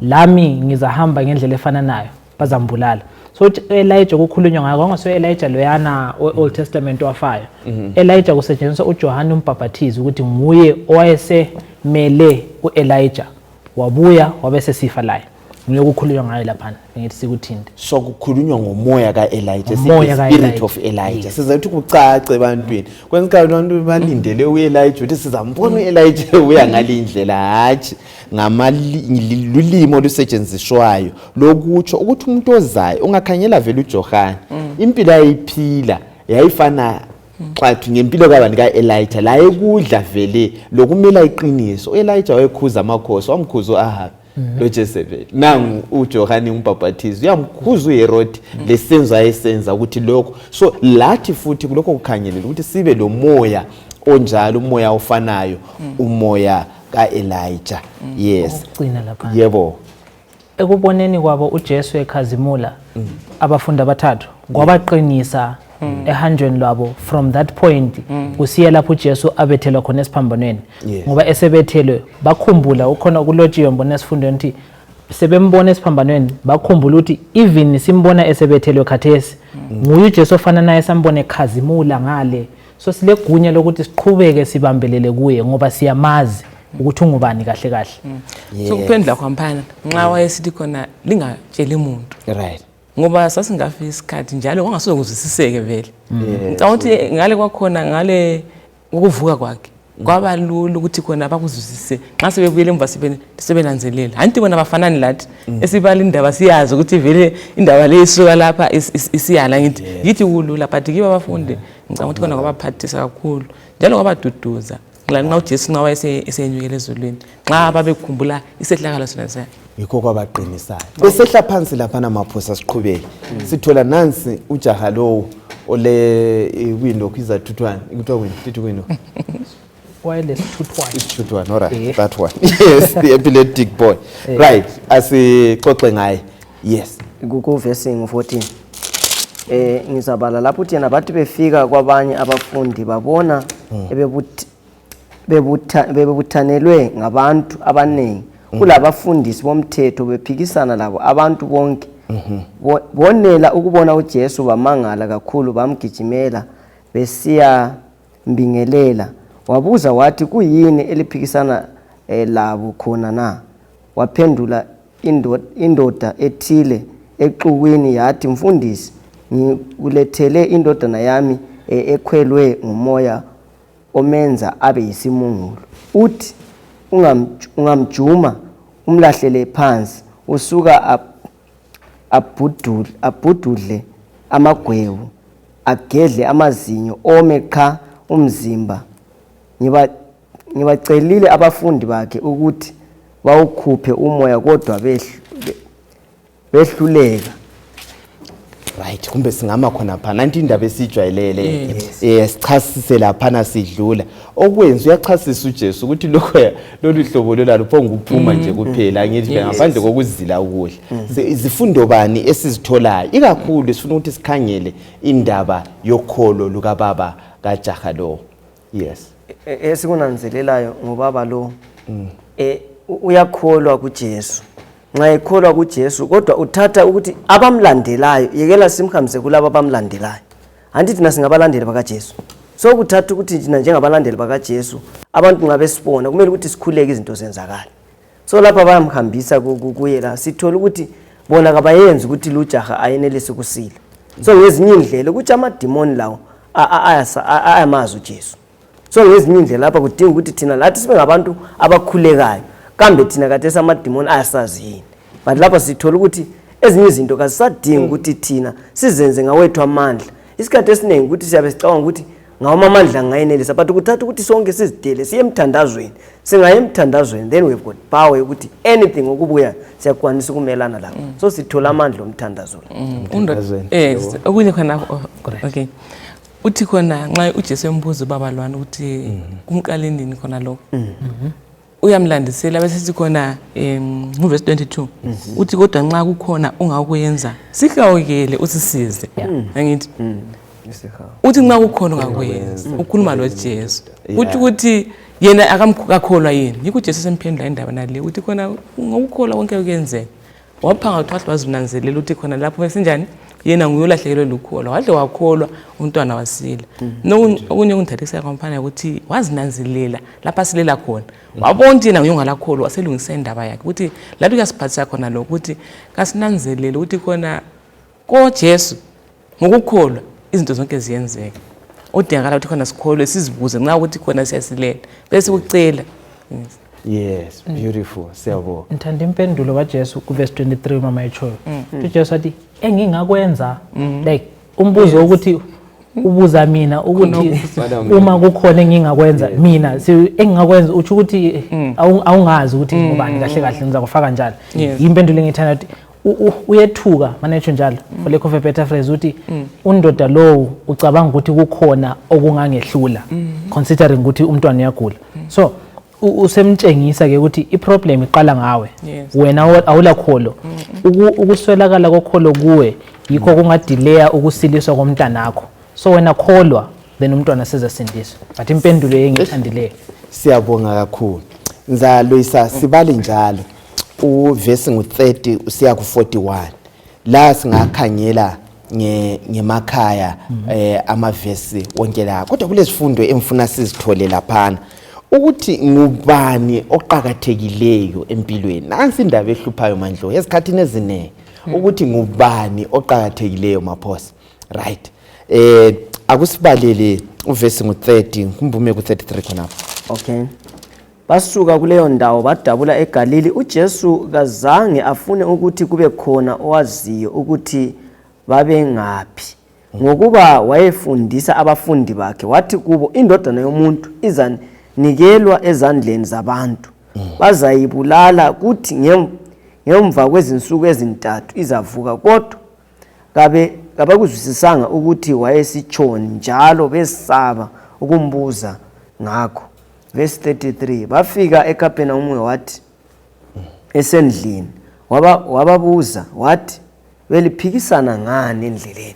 lami ngizahamba ngendlela efana nayo bazambulala. So Elijah kukhulunywa ngayo ngoso Elijah loyana Old Testament wafayo. Elijah kusetshenziswa uJohane uMbhaphathizi ukuthi nguye owayesemele uElijah wabuya wabese sifa laye. Ngiyokukhulunywa ngayo lapha ngithi sikuthinde. So kukhulunywa ngomoya kaElijah, Spirit of Elijah. Sizathi kucace ebantwini. Kwenza abantu balindele uElijah uthi sizambona uElijah uya ngalindlela hathi ngamalulimo lusetshenziswayo lokutsho ukuthi umuntu ozayo ungakhanyela vele uJohane impilo ayiphila yayifana xathi ngempilo kabani kaElijah la ekudla vele lokumela iqiniso. uElijah wayekhuza amakhosi wamkhuza uAhab lo Jezebel nangu uJohane uMbhaphathizi uyamkhuza uHerod lesenzo ayesenza ukuthi lokho. So lathi futhi kulokho kukhanyelela ukuthi sibe lo moya onjalo, umoya ofanayo, umoya kaElijah. Yes. Ugcina lapha. Yebo. Ekuboneni kwabo uJesu ekhazimula abafundi abathathu kwabaqinisa ehanjweni lwabo from that point kusiya lapho uJesu abethelwa khona esiphambanweni. Ngoba esebethelwe bakhumbula ukhona ukulotshiwe mbona esifundweni ukuthi sebembona esiphambanweni bakhumbula ukuthi even simbona esebethelwe khathesi nguye uJesu ofana naye sambone ekhazimula ngale. So sile gunya lokuthi siqhubeke sibambelele kuye ngoba siyamazi ukuthi ungubani kahle kahle. So kuphendula kwamphana nxa wayesithi khona lingatsheli umuntu. Right. Ngoba sasingafika isikhathi njalo wangasoze kuzwisiseke vele. Ngicabanga ukuthi ngale kwakhona ngale ukuvuka kwakhe kwaba lula ukuthi khona bakuzwisise nxa sebekuyele emva sebenanzelela. Hayi bona bafanani lathi esibala indaba siyazi ukuthi vele indaba le isuka lapha isiyala ngithi kulula but kiba abafundi ngicabanga ukuthi khona kwabaphathisa kakhulu njalo kwabaduduza. Nxa uJesu nxa wayesenyukele ezulwini nxa babekhumbula isehlakalo sona sa yikho kwabaqinisayo besehla phansi lapha namaphosa siqhubeke sithola nansi ujaha lo ole window kwizathuthwana ikuthiwa kwini window wireless toothwash. All right, that one. Yes, the epileptic boy. Right, asixoxe ngaye. Yes. Ku verse 14. Ngizabala lapho uthi yena bathi befika kwabanye abafundi babona bebuthanelwe ngabantu abanengi kulabafundisi bomthetho bephikisana labo abantu bonke. Bonela ukubona uJesu bamangala kakhulu bamgijimela besiya mbingelela. Wabuza wathi kuyini eliphikisana labo khona na? Waphendula indoda ethile exukwini yathi mfundisi ngikulethele indodana yami ekhwelwe ngumoya omenza abe yisimungulu. Uthi ungamjuma umlahlele phansi usuka abhududle amagwebu agedle amazinyo ome qha umzimba. Ngibacelile abafundi bakhe ukuthi bawukhuphe umoya kodwa behluleka. Right, kumbe singama khona pha nanti indaba esijwayelele sichasise lapha nasidlula okwenza uyachasisa uJesu ukuthi lokho lolu hlobo lolalo phonga ukuphuma nje kuphela ngithi ngaphandle kokuzila ukudla. Izifundo bani esizitholayo ikakhulu sifuna ukuthi sikhangele indaba yokholo luka baba kajaha lo. Yes. Esikunanzelelayo ngobaba lo uyakholwa kuJesu. Nxa ekholwa kuJesu kodwa uthatha ukuthi abamlandelayo yekela simhambise kulabo abamlandelayo. Anti thina singabalandeli bakaJesu. So kuthatha ukuthi thina njengabalandeli bakaJesu abantu ngabe sibona kumele ukuthi sikhuleke izinto zenzakala. So lapha bayamhambisa kuye la sithola ukuthi bona kabayenzi ukuthi lujaha ayenelise kusila. So ngezinye indlela ukuthi amademoni lawo ayamazi uJesu. So ngezinye indlela lapha kudinga ukuthi thina lathi sibe ngabantu abakhulekayo. Kambe thina kade samademoni ayasazi yini. But lapha sithola ukuthi ezinye izinto kazisadingi ukuthi thina sizenze ngawethu amandla. Isikhathi esiningi ukuthi siyabe sicabanga ukuthi ngawo amandla ngayenelisa but ukuthatha ukuthi sonke sizidele siye emthandazweni. Singaye emthandazweni then we've got power ukuthi anything okubuya siyakwanisa ukumelana lapho. So sithola amandla omthandazweni. Okunye khona okay. Uthi khona nxa uJesu embuza baba lwana ukuthi kumqaleni nini khona lokho. Uyamlandisela bese sithi khona verse 22 uthi kodwa nxa kukhona ungakwenza sihlawukele usisize ngithi uthi nxa kukhona ungakwenza ukhuluma loJesu uthi ukuthi yena akamkholwa yini yikho uJesu semphendula indaba nale uthi khona ngokukholwa konke kuyenzeka waphanga ukuthi wazinanzelela ukuthi khona lapho besenjani yena nguyolahlekelwe lukholo wadle wakholwa umntwana wasila okunye okungithathisa komfana ukuthi wazinanzelela lapha silela khona wabona ukuthi yena nguyongalakholwa waselungisa indaba yakhe ukuthi lapho kuyasiphathisa khona lokho ukuthi kasinanzelele ukuthi khona koJesu ngokukholwa izinto zonke ziyenzeka odingakala ukuthi khona sikholwe sizibuze nxa ukuthi khona siyasilela bese ukucela yes beautiful siyabonga ngithanda impendulo kaJesu ku verse 23 mama echoyo uJesu wathi engingakwenza like umbuzo ukuthi ubuza mina ukuthi uma kukhona engingakwenza mina engingakwenza uthi ukuthi awungazi ukuthi ngubani kahle kahle ngizakufaka njalo impendulo engithanda ukuthi uyethuka manecho njalo for lack of a better phrase uthi undoda lowo ucabanga ukuthi kukhona okungangehlula considering ukuthi umntwana uyagula so usemtshengisa ke ukuthi iproblem iqala ngawe wena awulakholo ukuswelakala kokholo kuwe yikho kungadelaya ukusiliswa komntanakho so wena kholwa then umntwana sezasindiswa but impendulo engithandileyo siyabonga kakhulu nzalo sibale njalo uverse ngu30 usiya ku41 la singakhangela ngemakhaya amavesi wonke la kodwa kulesifundo emfuna sizithole laphana ukuthi ngubani oqhakathekileyo empilweni nansi indaba ehluphayo mandlo esikhathini eziningi ukuthi ngubani oqhakathekileyo maphosa right akusibalele uverse ngu30 kumbume ku33 khonapha okay basuka kuleyo ndawo badabula eGalili uJesu kazange afune ukuthi kube khona owaziyo ukuthi babe ngaphi ngokuba wayefundisa abafundi bakhe wathi kubo indodana yomuntu izanikelwa ezandleni zabantu bazayibulala kuthi ngemva kwezinsuku ezintathu izavuka kodwa kabakuzwisisanga ukuthi wayesitshoni njalo besaba ukumbuza ngakho verse 33 bafika eKapenawume wathi esendlini wababuza wathi beliphikisana ngani endleleni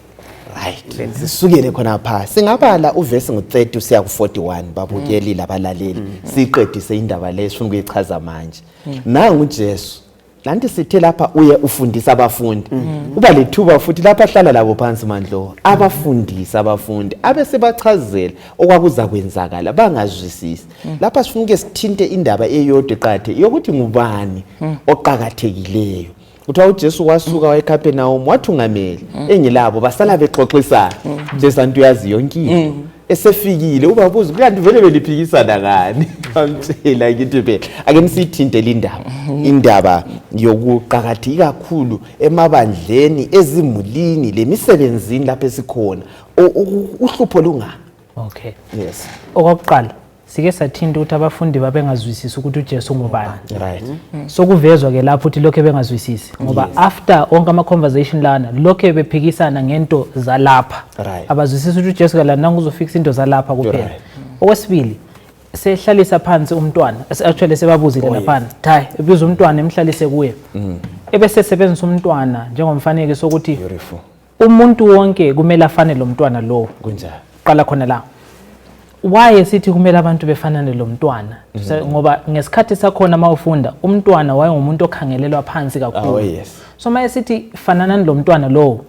right sisukele khona pha singabala uverse ngu30 usiya ku41 babukeli labalaleli siqedise indaba lesifuna ukuyichaza manje nangu uJesu lanti sithe lapha uye ufundisa abafundi uba lethuba futhi lapha hlala labo phansi mandlo abafundisa abafundi abesebachazela okwakuza kwenzakala bangazwisisi lapha sifuna ke sithinte indaba eyodwa eqathe yokuthi ngubani oqhakathekileyo uthiwa uJesu wasuka wayeKapenawume wathungameli engilabo basala bexoxisana lesantu yazi yonke into esefikile ubabuza kanti vele beliphikisana ngani bamtshela ukuthi phela ake nisithinte indaba yokuqhakatheka kakhulu emabandleni ezimulini lemisebenzini lapha esikhona uhlupho lunga okay yes okokuqala sike sathinta ukuthi abafundi babengazwisisi ukuthi uJesu ngubani right so kuvezwa ke lapho ukuthi lokho bengazwisisi ngoba after onke ama conversation lana lokho bephikisana ngento zalapha abazwisisi ukuthi uJesu kala nangu uzofixa into zalapha kuphela okwesibili sehlalisa phansi umntwana actually sebabuzile laphana hayi ebiza umntwana emhlalise kuye ebese sebenzisa umntwana njengomfanekiso ukuthi umuntu wonke kumele afane lo mntwana lo kunjani qala khona la why sithi kumele abantu befanane lo mntwana ngoba ngesikhathi sakhona mawufunda umntwana wayengumuntu okhangelelwa phansi kakhulu so maye sithi fananani lo mntwana lo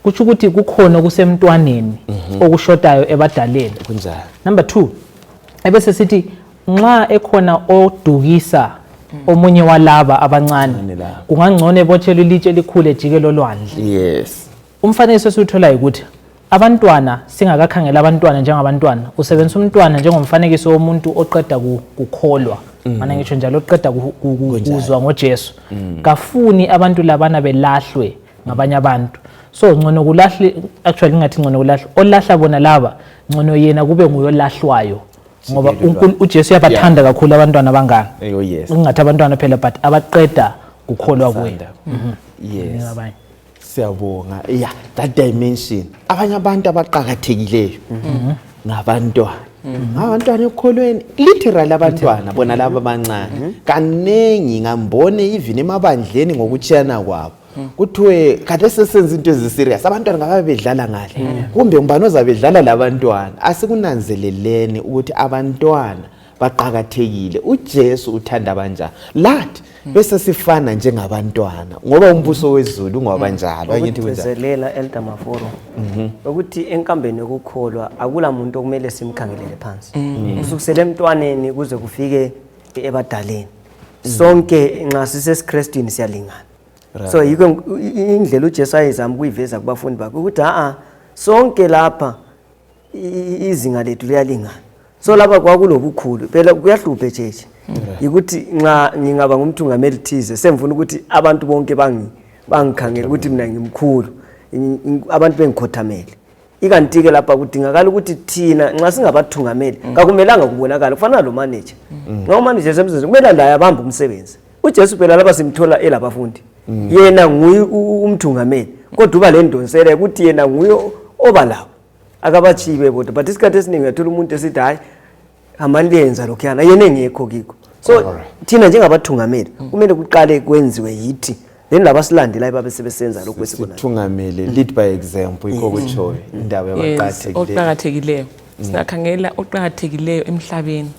kuthi ukuthi kukhona kusemntwaneni okushotayo ebadaleni kunjani number 2 ebese sithi nxa ekhona odukisa omunye walaba abancane kungangcono ebotshelwe ilitshe elikhulu ejikelo lwandle yes umfanekiso esuthola ukuthi abantwana singakakhangela abantwana njengabantwana usebenzisa umntwana njengomfanekiso womuntu oqeda kukholwa mana ngisho njalo oqeda kuzwa ngoJesu kafuni abantu labana belahlwe ngabanye abantu so ngcono kulahle actually ngathi ngcono kulahle olahla bona laba ngcono yena kube nguyolahlwayo ngoba uJesu uyabathanda kakhulu abantwana bangaka yes ungathi abantwana phela but abaqeda kukholwa kuye yes siyabonga that dimension abanye abantu abaqhakathekileyo ngabantwana ekholweni literal abantwana bona laba abancane kanengi ngambone even emabandleni ngokuchiyana kwabo kuthiwe kade sesenza into eziserious abantwana ngabe bedlala ngale kumbe ngubani ozabedlala labantwana asikunanzeleleni ukuthi abantwana baqhakathekile uJesu uthanda kanjani lathi bese sifana njengabantwana ngoba umbuso wezulu ungabanjalo angithi kunjalo ukugcizelela Elder Maforo ukuthi enkambeni yokukholwa akula muntu okumele simkhangelele phansi kusukisela emntwaneni kuze kufike ebadaleni sonke nxa sisesiKristini siyalingana so yiko indlela uJesu ayizama ukuyiveza kubafundi bakhe ukuthi sonke lapha izinga lethu liyalingana so lapha kwakulobukhulu phela kuyahluphe jeje ukuthi nxa ngingaba ngumthungameli thize semfuna ukuthi abantu bonke bangikhangela ukuthi mina ngimkhulu abantu bengikhothamele ikanti ke lapha kudingakala ukuthi thina nxa singabathungameli akumelanga kubonakala kufana lo manager nxa umanager semsebenzi kumele la yabamba umsebenzi uJesu phela lapha simthola elabafundi yena nguye umthungameli kodwa uba le ndonsela ukuthi yena nguye obalawo akabachibe bodwa but isikhathi esiningi uyathola umuntu esithi hayi amaliyenza lokho yana yena engekho kiko so thina njengabathungameli kumele kuqale kwenziwe yithi then labasilandelayo babe sebesenza lokho esikunayo sithungamele lead by example ikho kutshoyo indaba oqhakathekileyo singakhangela oqhakathekileyo emhlabeni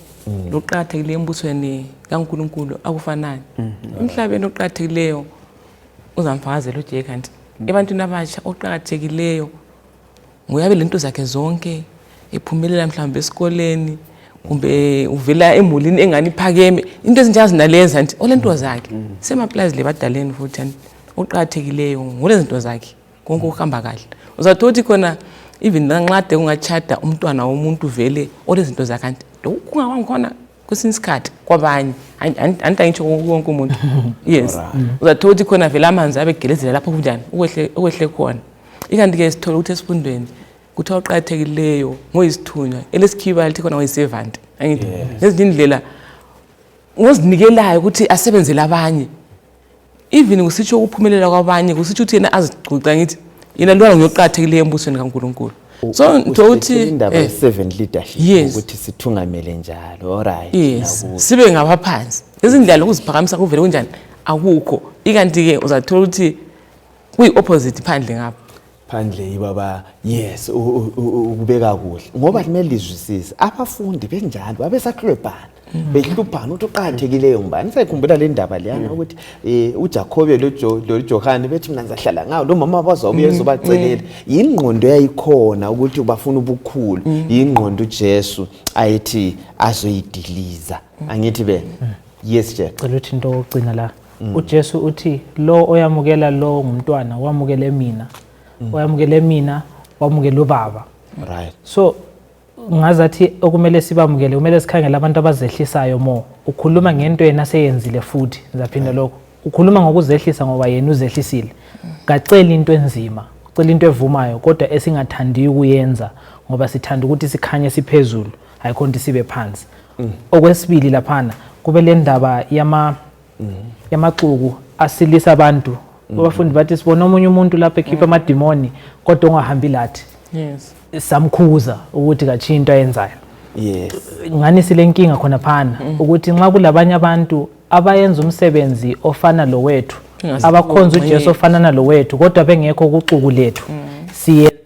loqhakathekileyo embusweni kaNkulunkulu akufanani emhlabeni oqhakathekileyo uzamfakazela uJay kanti ebantwini abasha oqhakathekileyo nguyabe lento zakhe zonke ephumelela mhlawumbe esikoleni kumbe uvela emulini engani phakeme into ezinjazi nalenza nti olento zakhe semaplazi lebadaleni futhi oqhakathekileyo ngolezinto zakhe konke ukuhamba kahle uzathothi khona even nganxade ungachata umntwana womuntu vele olezinto zakhe kanti kungakhona kwesinye isikhathi kwabanye anitangitsho wonke umuntu yes uzathothi khona vele amanzi abegelezela lapho kunjani ukwehle khona ikanti ke sithola ukuthi esifundweni kuthiwa oqhakathekileyo ngoyisithunywa elesikhiba lithi khona ngoyiservant angithi nezindlela ngozinikelayo ukuthi asebenzele abanye even kusitsho ukuphumelela kwabanye kusitsho ukuthi yena azigcuca ngithi yena lwana ngoyoqhakathekileyo embusweni kaNkulunkulu so ntothi indaba ye7 leadership ukuthi sithungamele njalo alright yes sibe ngabaphansi izindlela ukuziphakamisa kuvele kunjani akukho ikanti ke uzathola ukuthi kuyi opposite phandle ngapha phandle ibaba yes ukubeka kuhle ngoba kumele lizwisise abafundi benjalo babesaklebhana behluphana ukuthi uqhakathekileyo ngubani sayikhumbula le ndaba leyana ukuthi uJacobe lo Johani bethi mina ngizahlala ngawo lo mama bazobuye ezobacelela ingqondo yayikhona ukuthi bafuna ubukhulu ingqondo uJesu ayithi azoyidiliza angithi be yes Jack cela uthi into ogcina la uJesu uthi lo oyamukela lo ngumntwana wamukele mina wamukele mina wamukele ubaba right so ngazathi okumele sibamukele kumele sikhangele abantu abazehlisayo mo ukhuluma ngento yena seyenzile futhi ngizaphinda lokho ukhuluma ngokuzehlisa ngoba yena uzehlisile gacela into enzima ucela into evumayo kodwa esingathandi ukuyenza ngoba sithanda ukuthi sikhanye siphezulu ayikhonto sibe phansi okwesibili laphana kube le ndaba yamaxuku asilisa abantu abafundi bathi sibona omunye umuntu lapha ekhipha amadimoni kodwa ungahambi lathi yes samkhuza ukuthi kathi into ayenzayo yes ngani silenkinga khona phana ukuthi nxa kulabanye abantu abayenza umsebenzi ofana lo wethu abakhonza uJesu ofana nalo wethu kodwa bengekho kuxuku lethu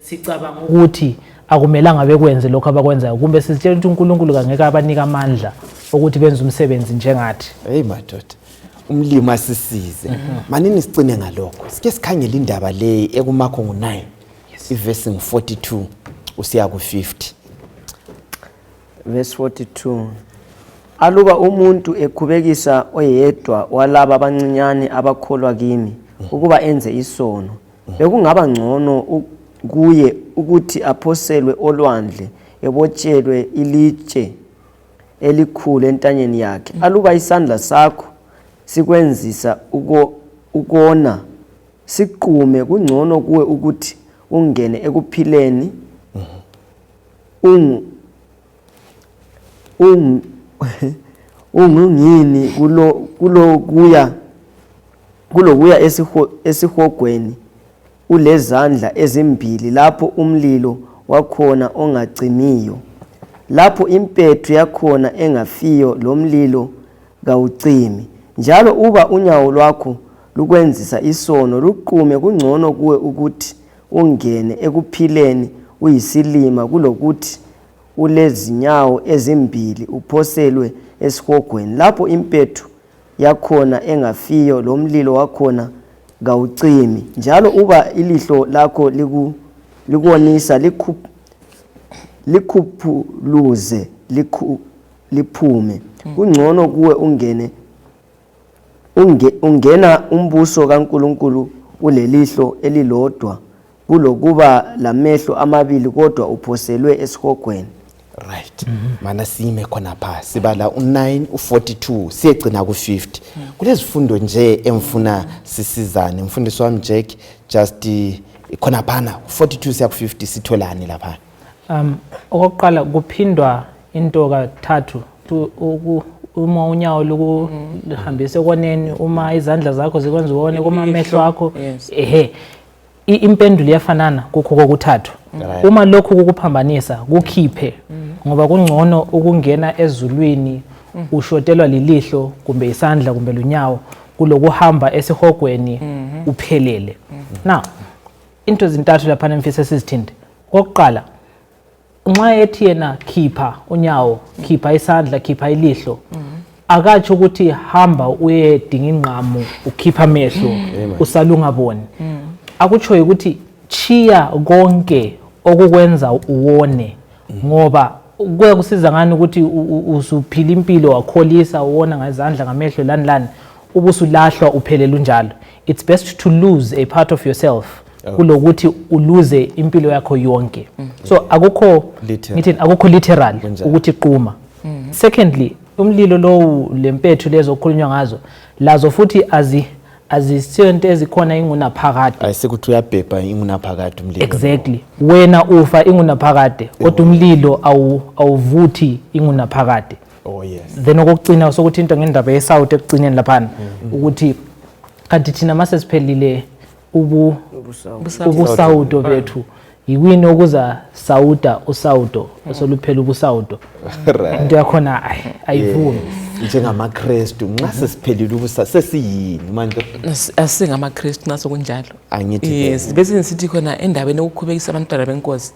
sicabanga ukuthi akumelanga bekwenze lokho abakwenzayo kumbe sizitshela ukuthi uNkulunkulu kangeke abanika amandla ukuthi benze umsebenzi njengathi hey madoda umlimi asisize manini sicine ngalokho sike sikhangela indaba le ekumakho ngo9 iverse 42 usiya ku50 verse 42 aluba umuntu ekhubekisa oyedwa walaba abancinyane abakholwa kimi ukuba enze isono bekungaba ngcono kuye ukuthi aphoselwe olwandle ebotshelwe ilitshe elikhulu entanyeni yakhe aluba isandla sakho sikwenzisa ukona siqume kungcono kuwe ukuthi ungene ekuphileni ungingini kulokuya esihogweni ulezandla ezimbili lapho umlilo wakhona ongacimiyo lapho impethu yakhona engafiyo lomlilo kawucimi njalo uba unyawo lwakho lukwenzisa isono luqume kungcono kuwe ukuthi ungene ekuphileni uyisilima kulokuthi ulezinyawo ezimbili uphoselwe esihogweni lapho impethu yakhona engafiyo lo mlilo wakhona kawucimi njalo uba ilihlo lakho likuonisa likhuphuluze liphume kungcono kuwe ungena umbuso kaNkulunkulu kulelihlo elilodwa kulokuba lamehlo amabili kodwa uphoselwe esihogweni. Right. Mana sime khona pha sibala u9 u42 siyegcina ku50. Kulezifundo nje emfuna sisizane mfundisi wami Jack just khona phana 42 siya ku50 sitholani lapha. Okokuqala kuphindwa into kathathu uma unyawo lukuhambise koneni uma izandla zakho zikwenza ubone kuma mehlo akho impendulo iyafanana kukho kokuthathu. Uma lokhu kukuphambanisa kukhiphe ngoba kungcono ukungena ezulwini ushotelwa lilihlo kumbe isandla kumbe lunyawo kulokuhamba esihogweni uphelele. Now into zintathu lapha nemfisa sizithinde. Okokuqala nxa ethi yena khipha unyawo khipha isandla khipha ilihlo akatsho ukuthi hamba uye dinga ingqamu ukhipha amehlo usalungaboni. Akutsho ukuthi chiya konke okukwenza uwone ngoba kuya kusiza ngani ukuthi usuphila impilo wakholisa uwona ngezandla ngamehlo lani ubusulahlwa uphelele unjalo. It's best to lose a part of yourself kulokuthi uluze impilo yakho yonke. So akukho literal ukuthi qhuma. Secondly umlilo lo lempethu lezo okukhulunywa ngazo lazo futhi azisiyonto ezikhona ingunaphakade. Ayisekuthi uyabhebha ingunaphakade umlilo. Exactly. Wena ufa ingunaphakade kodwa umlilo awuvuthi ingunaphakade. Oh yes. Then okugcina sokuthi into ngendaba yeSouth ekugcineni lapha ukuthi kanti thina mase siphelile ubusawudo bethu yikwini okuza sawuda usawudo osoluphela ubusawudo. Into yakhona ayivumi. NjengamaKristu nxa sesiphelile ubusa sesiyini manje asingamaKristu naso kunjalo. Angithi yes bese sithi khona endabeni ukukhubekisa abantwana benkosi.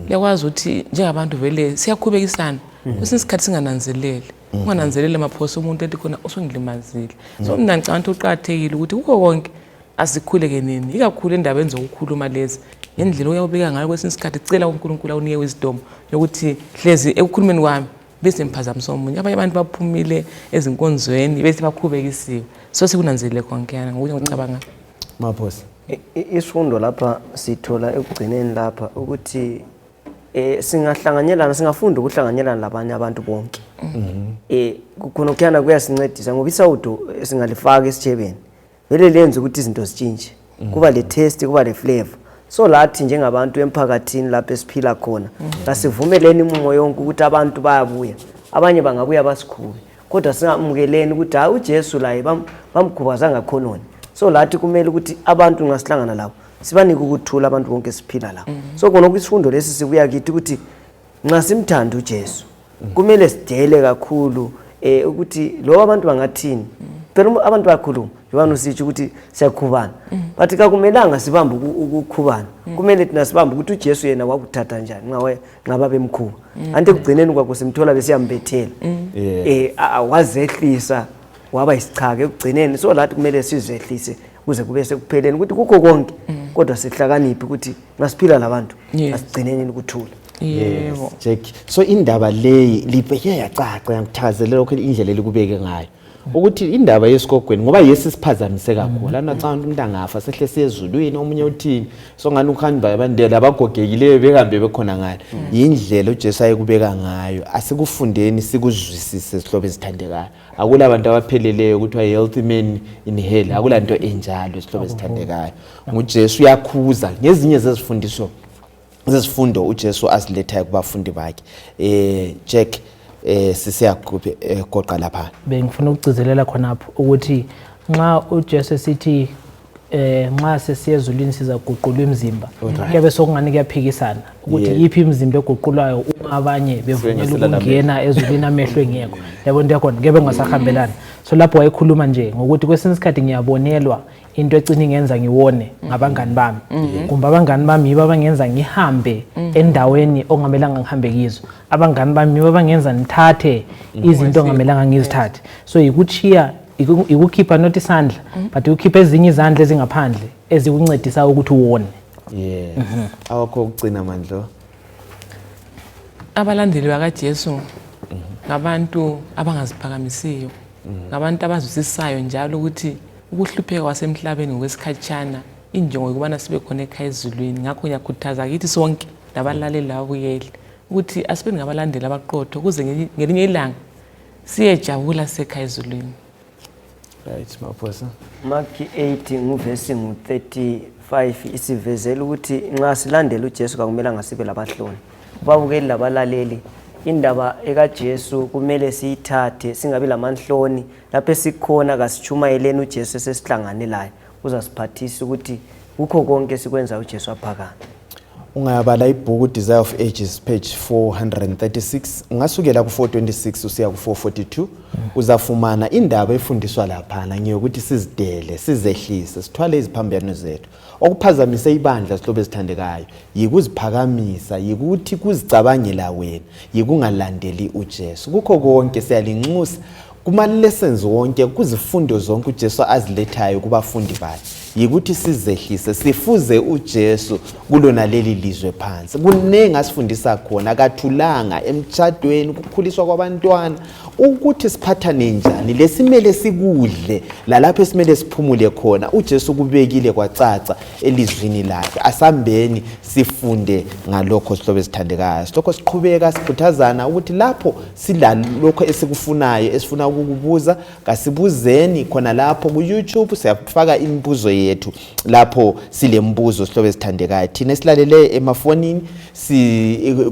Liyakwazi ukuthi njengabantu vele siyakhubekisana usisikhathi singananzelele ungananzelele amaphoso umuntu ethi khona usunglimazile. So mina ngicabanga ukuthi uqhakathekile ukuthi ukho konke asikhuleke nini ikakhulu endabeni zokukhuluma lezi ngendlela uyawubeka ngayo kwesinye isikhathi cela uNkulunkulu awunike wisdom yokuthi hlezi ekukhulumeni kwami bese mphazamisa omunye. Abanye abantu baphumile ezinkonzweni bese bakhubekisiwe. So sekunanzelele konke yana ngokuthi ngicabanga maphosi. Isifundo lapha sithola ekugcineni lapha ukuthi singafunda ukuhlanganyelana labanye abantu bonke. Kukhona ukuyana kuyasincedisa ngoba isawudo singalifaka esitshebeni vele lenze ukuthi izinto zitshintshe kuba le taste kuba le flavor. So lathi njengabantu emphakathini lapha esiphila khona asivumeleni imumo yonke ukuthi abantu bayabuya abanye bangabuya basikhube kodwa singamukeleni ukuthi hayi uJesu la bamkhubaza ngakhononi. So lathi kumele ukuthi abantu ngasihlangana labo sibanike ukuthula abantu bonke siphila la. So khona kwisifundo lesi sibuya kithi ukuthi nxa simthanda uJesu kumele sidele kakhulu ukuthi lo abantu bangathini phela abantu bayakhuluma Yohana usithi ukuthi siyakhubana but kakumelanga sibambe ukukhubana kumele thina sibambe ukuthi uJesu yena wakuthatha njani nxa bemkhuba ante kugcineni kwakho simthola besiyambethela wazehlisa waba isichaka ekugcineni. So lathi kumele sizehlise kuze kube sekupheleni ukuthi kukho konke kodwa sihlakaniphi ukuthi ngasiphila labantu asigcineni ukuthula. Yebo Jack. So indaba leyi libheke yacaca yangithazelela lokho indlela elikubeke ngayo ukuthi indaba yesikogweni ngoba yesisiphazamise kakhulu lana xa umuntu angafa sehle sezulwini omunye uthini so ngani ukhamba abandela abagogekileyo bekambe bekhona ngani indlela uJesu ayekubeka ngayo asikufundeni sikuzwisise sihlobo ezithandekayo akula abantu abapheleleyo ukuthi wa healthy men in hell akula into enjalo sihlobo ezithandekayo nguJesu uyakhuza ngezinye zezifundo uJesu asilethayo kubafundi bakhe. Jack sisiyagquphe goqa lapha bengifuna ukugcizelela khonapho ukuthi nxa uJesu sithi nxa sesiyezulwini sizaguqulwa imizimba kuyabe sokungani kuyaphikisana ukuthi yipi imizimba eguqulwayo uma abanye bevunyelwa ukungena ezulwini amehlo engekho yabo into yakhona ngeke ngasahambelana. So lapho wayekhuluma nje ngokuthi kwesinye isikhathi ngiyabonelwa into ecini ngenza ngiwone ngabangani bami kumbe abangani bami yiba bangenza ngihambe endaweni ongamelanga ngihambe kizo abangani bami yiba bangenza nithathe izinto ongamelanga ngizithathe. So yikuchiya ikukhipha not isandla but ukukhipha ezinye izandla ezingaphandle ezikuncedisa ukuthi uwone. Awakho ukugcina Mandlo. Abalandeli bakaJesu ngabantu abangaziphakamisiyo, ngabantu abazwisisayo njalo ukuthi ukuhlupheka kwasemhlabeni ngokwesikhatshana injongo yokubana sibe khona ekhaya ezulwini. Ngakho ngiyakhuthaza kithi sonke nabalaleli lababukeli ukuthi asibe ngabalandeli abaqotho kuze ngelinye ilanga siyejabula sekhaya ezulwini. Right, Maphosa. Mark 8 nguvesi ngu-35 isivezela ukuthi nxa silandela uJesu kakumele ngasibe labahloni. Babukeli labalaleli indaba ekaJesu kumele siyithathe singabi lamanhloni lapho sikhona kasitshumayeleni uJesu esesihlangane laye uzasiphathisa ukuthi ukho konke sikwenza uJesu aphakame. Ungayabala ibhuku Desire of Ages page 436 ungasukela ku 426 usiya ku 442 uzafumana indaba efundiswa laphana ngiyokuthi sizidele sizehlise sithwale iziphambano zethu okuphazamise ibandla sihlobo esithandekayo yikuziphakamisa yikuthi kuzicabangela wena yikungalandeli uJesu kukho konke siyalinxusa kuma lessons wonke kuzifundo zonke uJesu azilethayo kubafundi bakhe yikuthi sizehlise sifuze uJesu kulona leli lizwe phansi kunengi asifundisa khona akathulanga emtshadweni ukukhuliswa kwabantwana ukuthi siphathane njani lesimele sikudle lalapho esimele siphumule khona uJesu kubekile kwacaca elizwini lakhe asambeni sifunde ngalokho sihlobo esithandekayo lokho siqhubeka sikhuthazana ukuthi lapho silalokho esikufunayo esifuna ukukubuza kasibuzeni khona lapho ku YouTube siyafaka imibuzo yethu lapho silembuzo sihlobo esithandekayo thina esilalele emafonini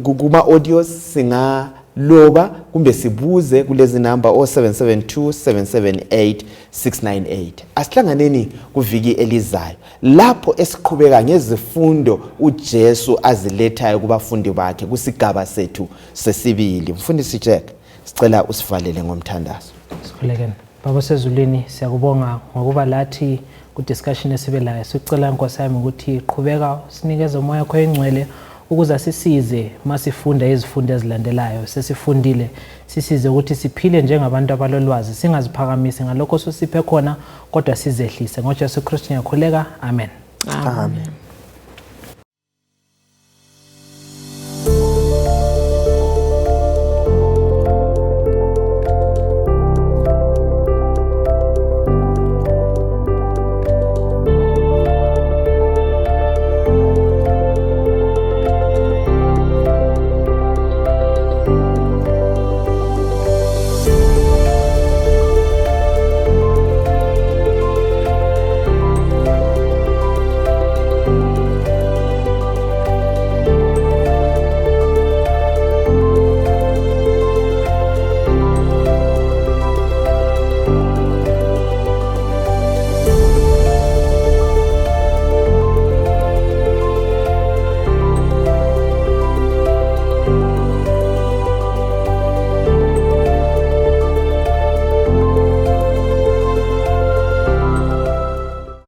kuma audios singa loba kumbe sibuze kulezi number 0772778698 asihlanganeni kuviki elizayo lapho esiqhubeka ngezifundo uJesu azilethayo kubafundi bakhe kusigaba sethu sesibili. Mfundisi Jack sicela usivalele ngomthandazo. Sikhulekeni. Baba sezulwini siyakubonga ngokuba lathi ku discussion esibelayo sicela Nkosi yami ukuthi qhubeka sinikeze umoya wakho engcwele ukuze sisize masifunda izifundo ezilandelayo sesifundile sisize ukuthi siphile njengabantu abalolwazi singaziphakamisi ngalokho sosiphe khona kodwa sizehlise ngoJesu Kristu ngiyakhuleka amen. Amen.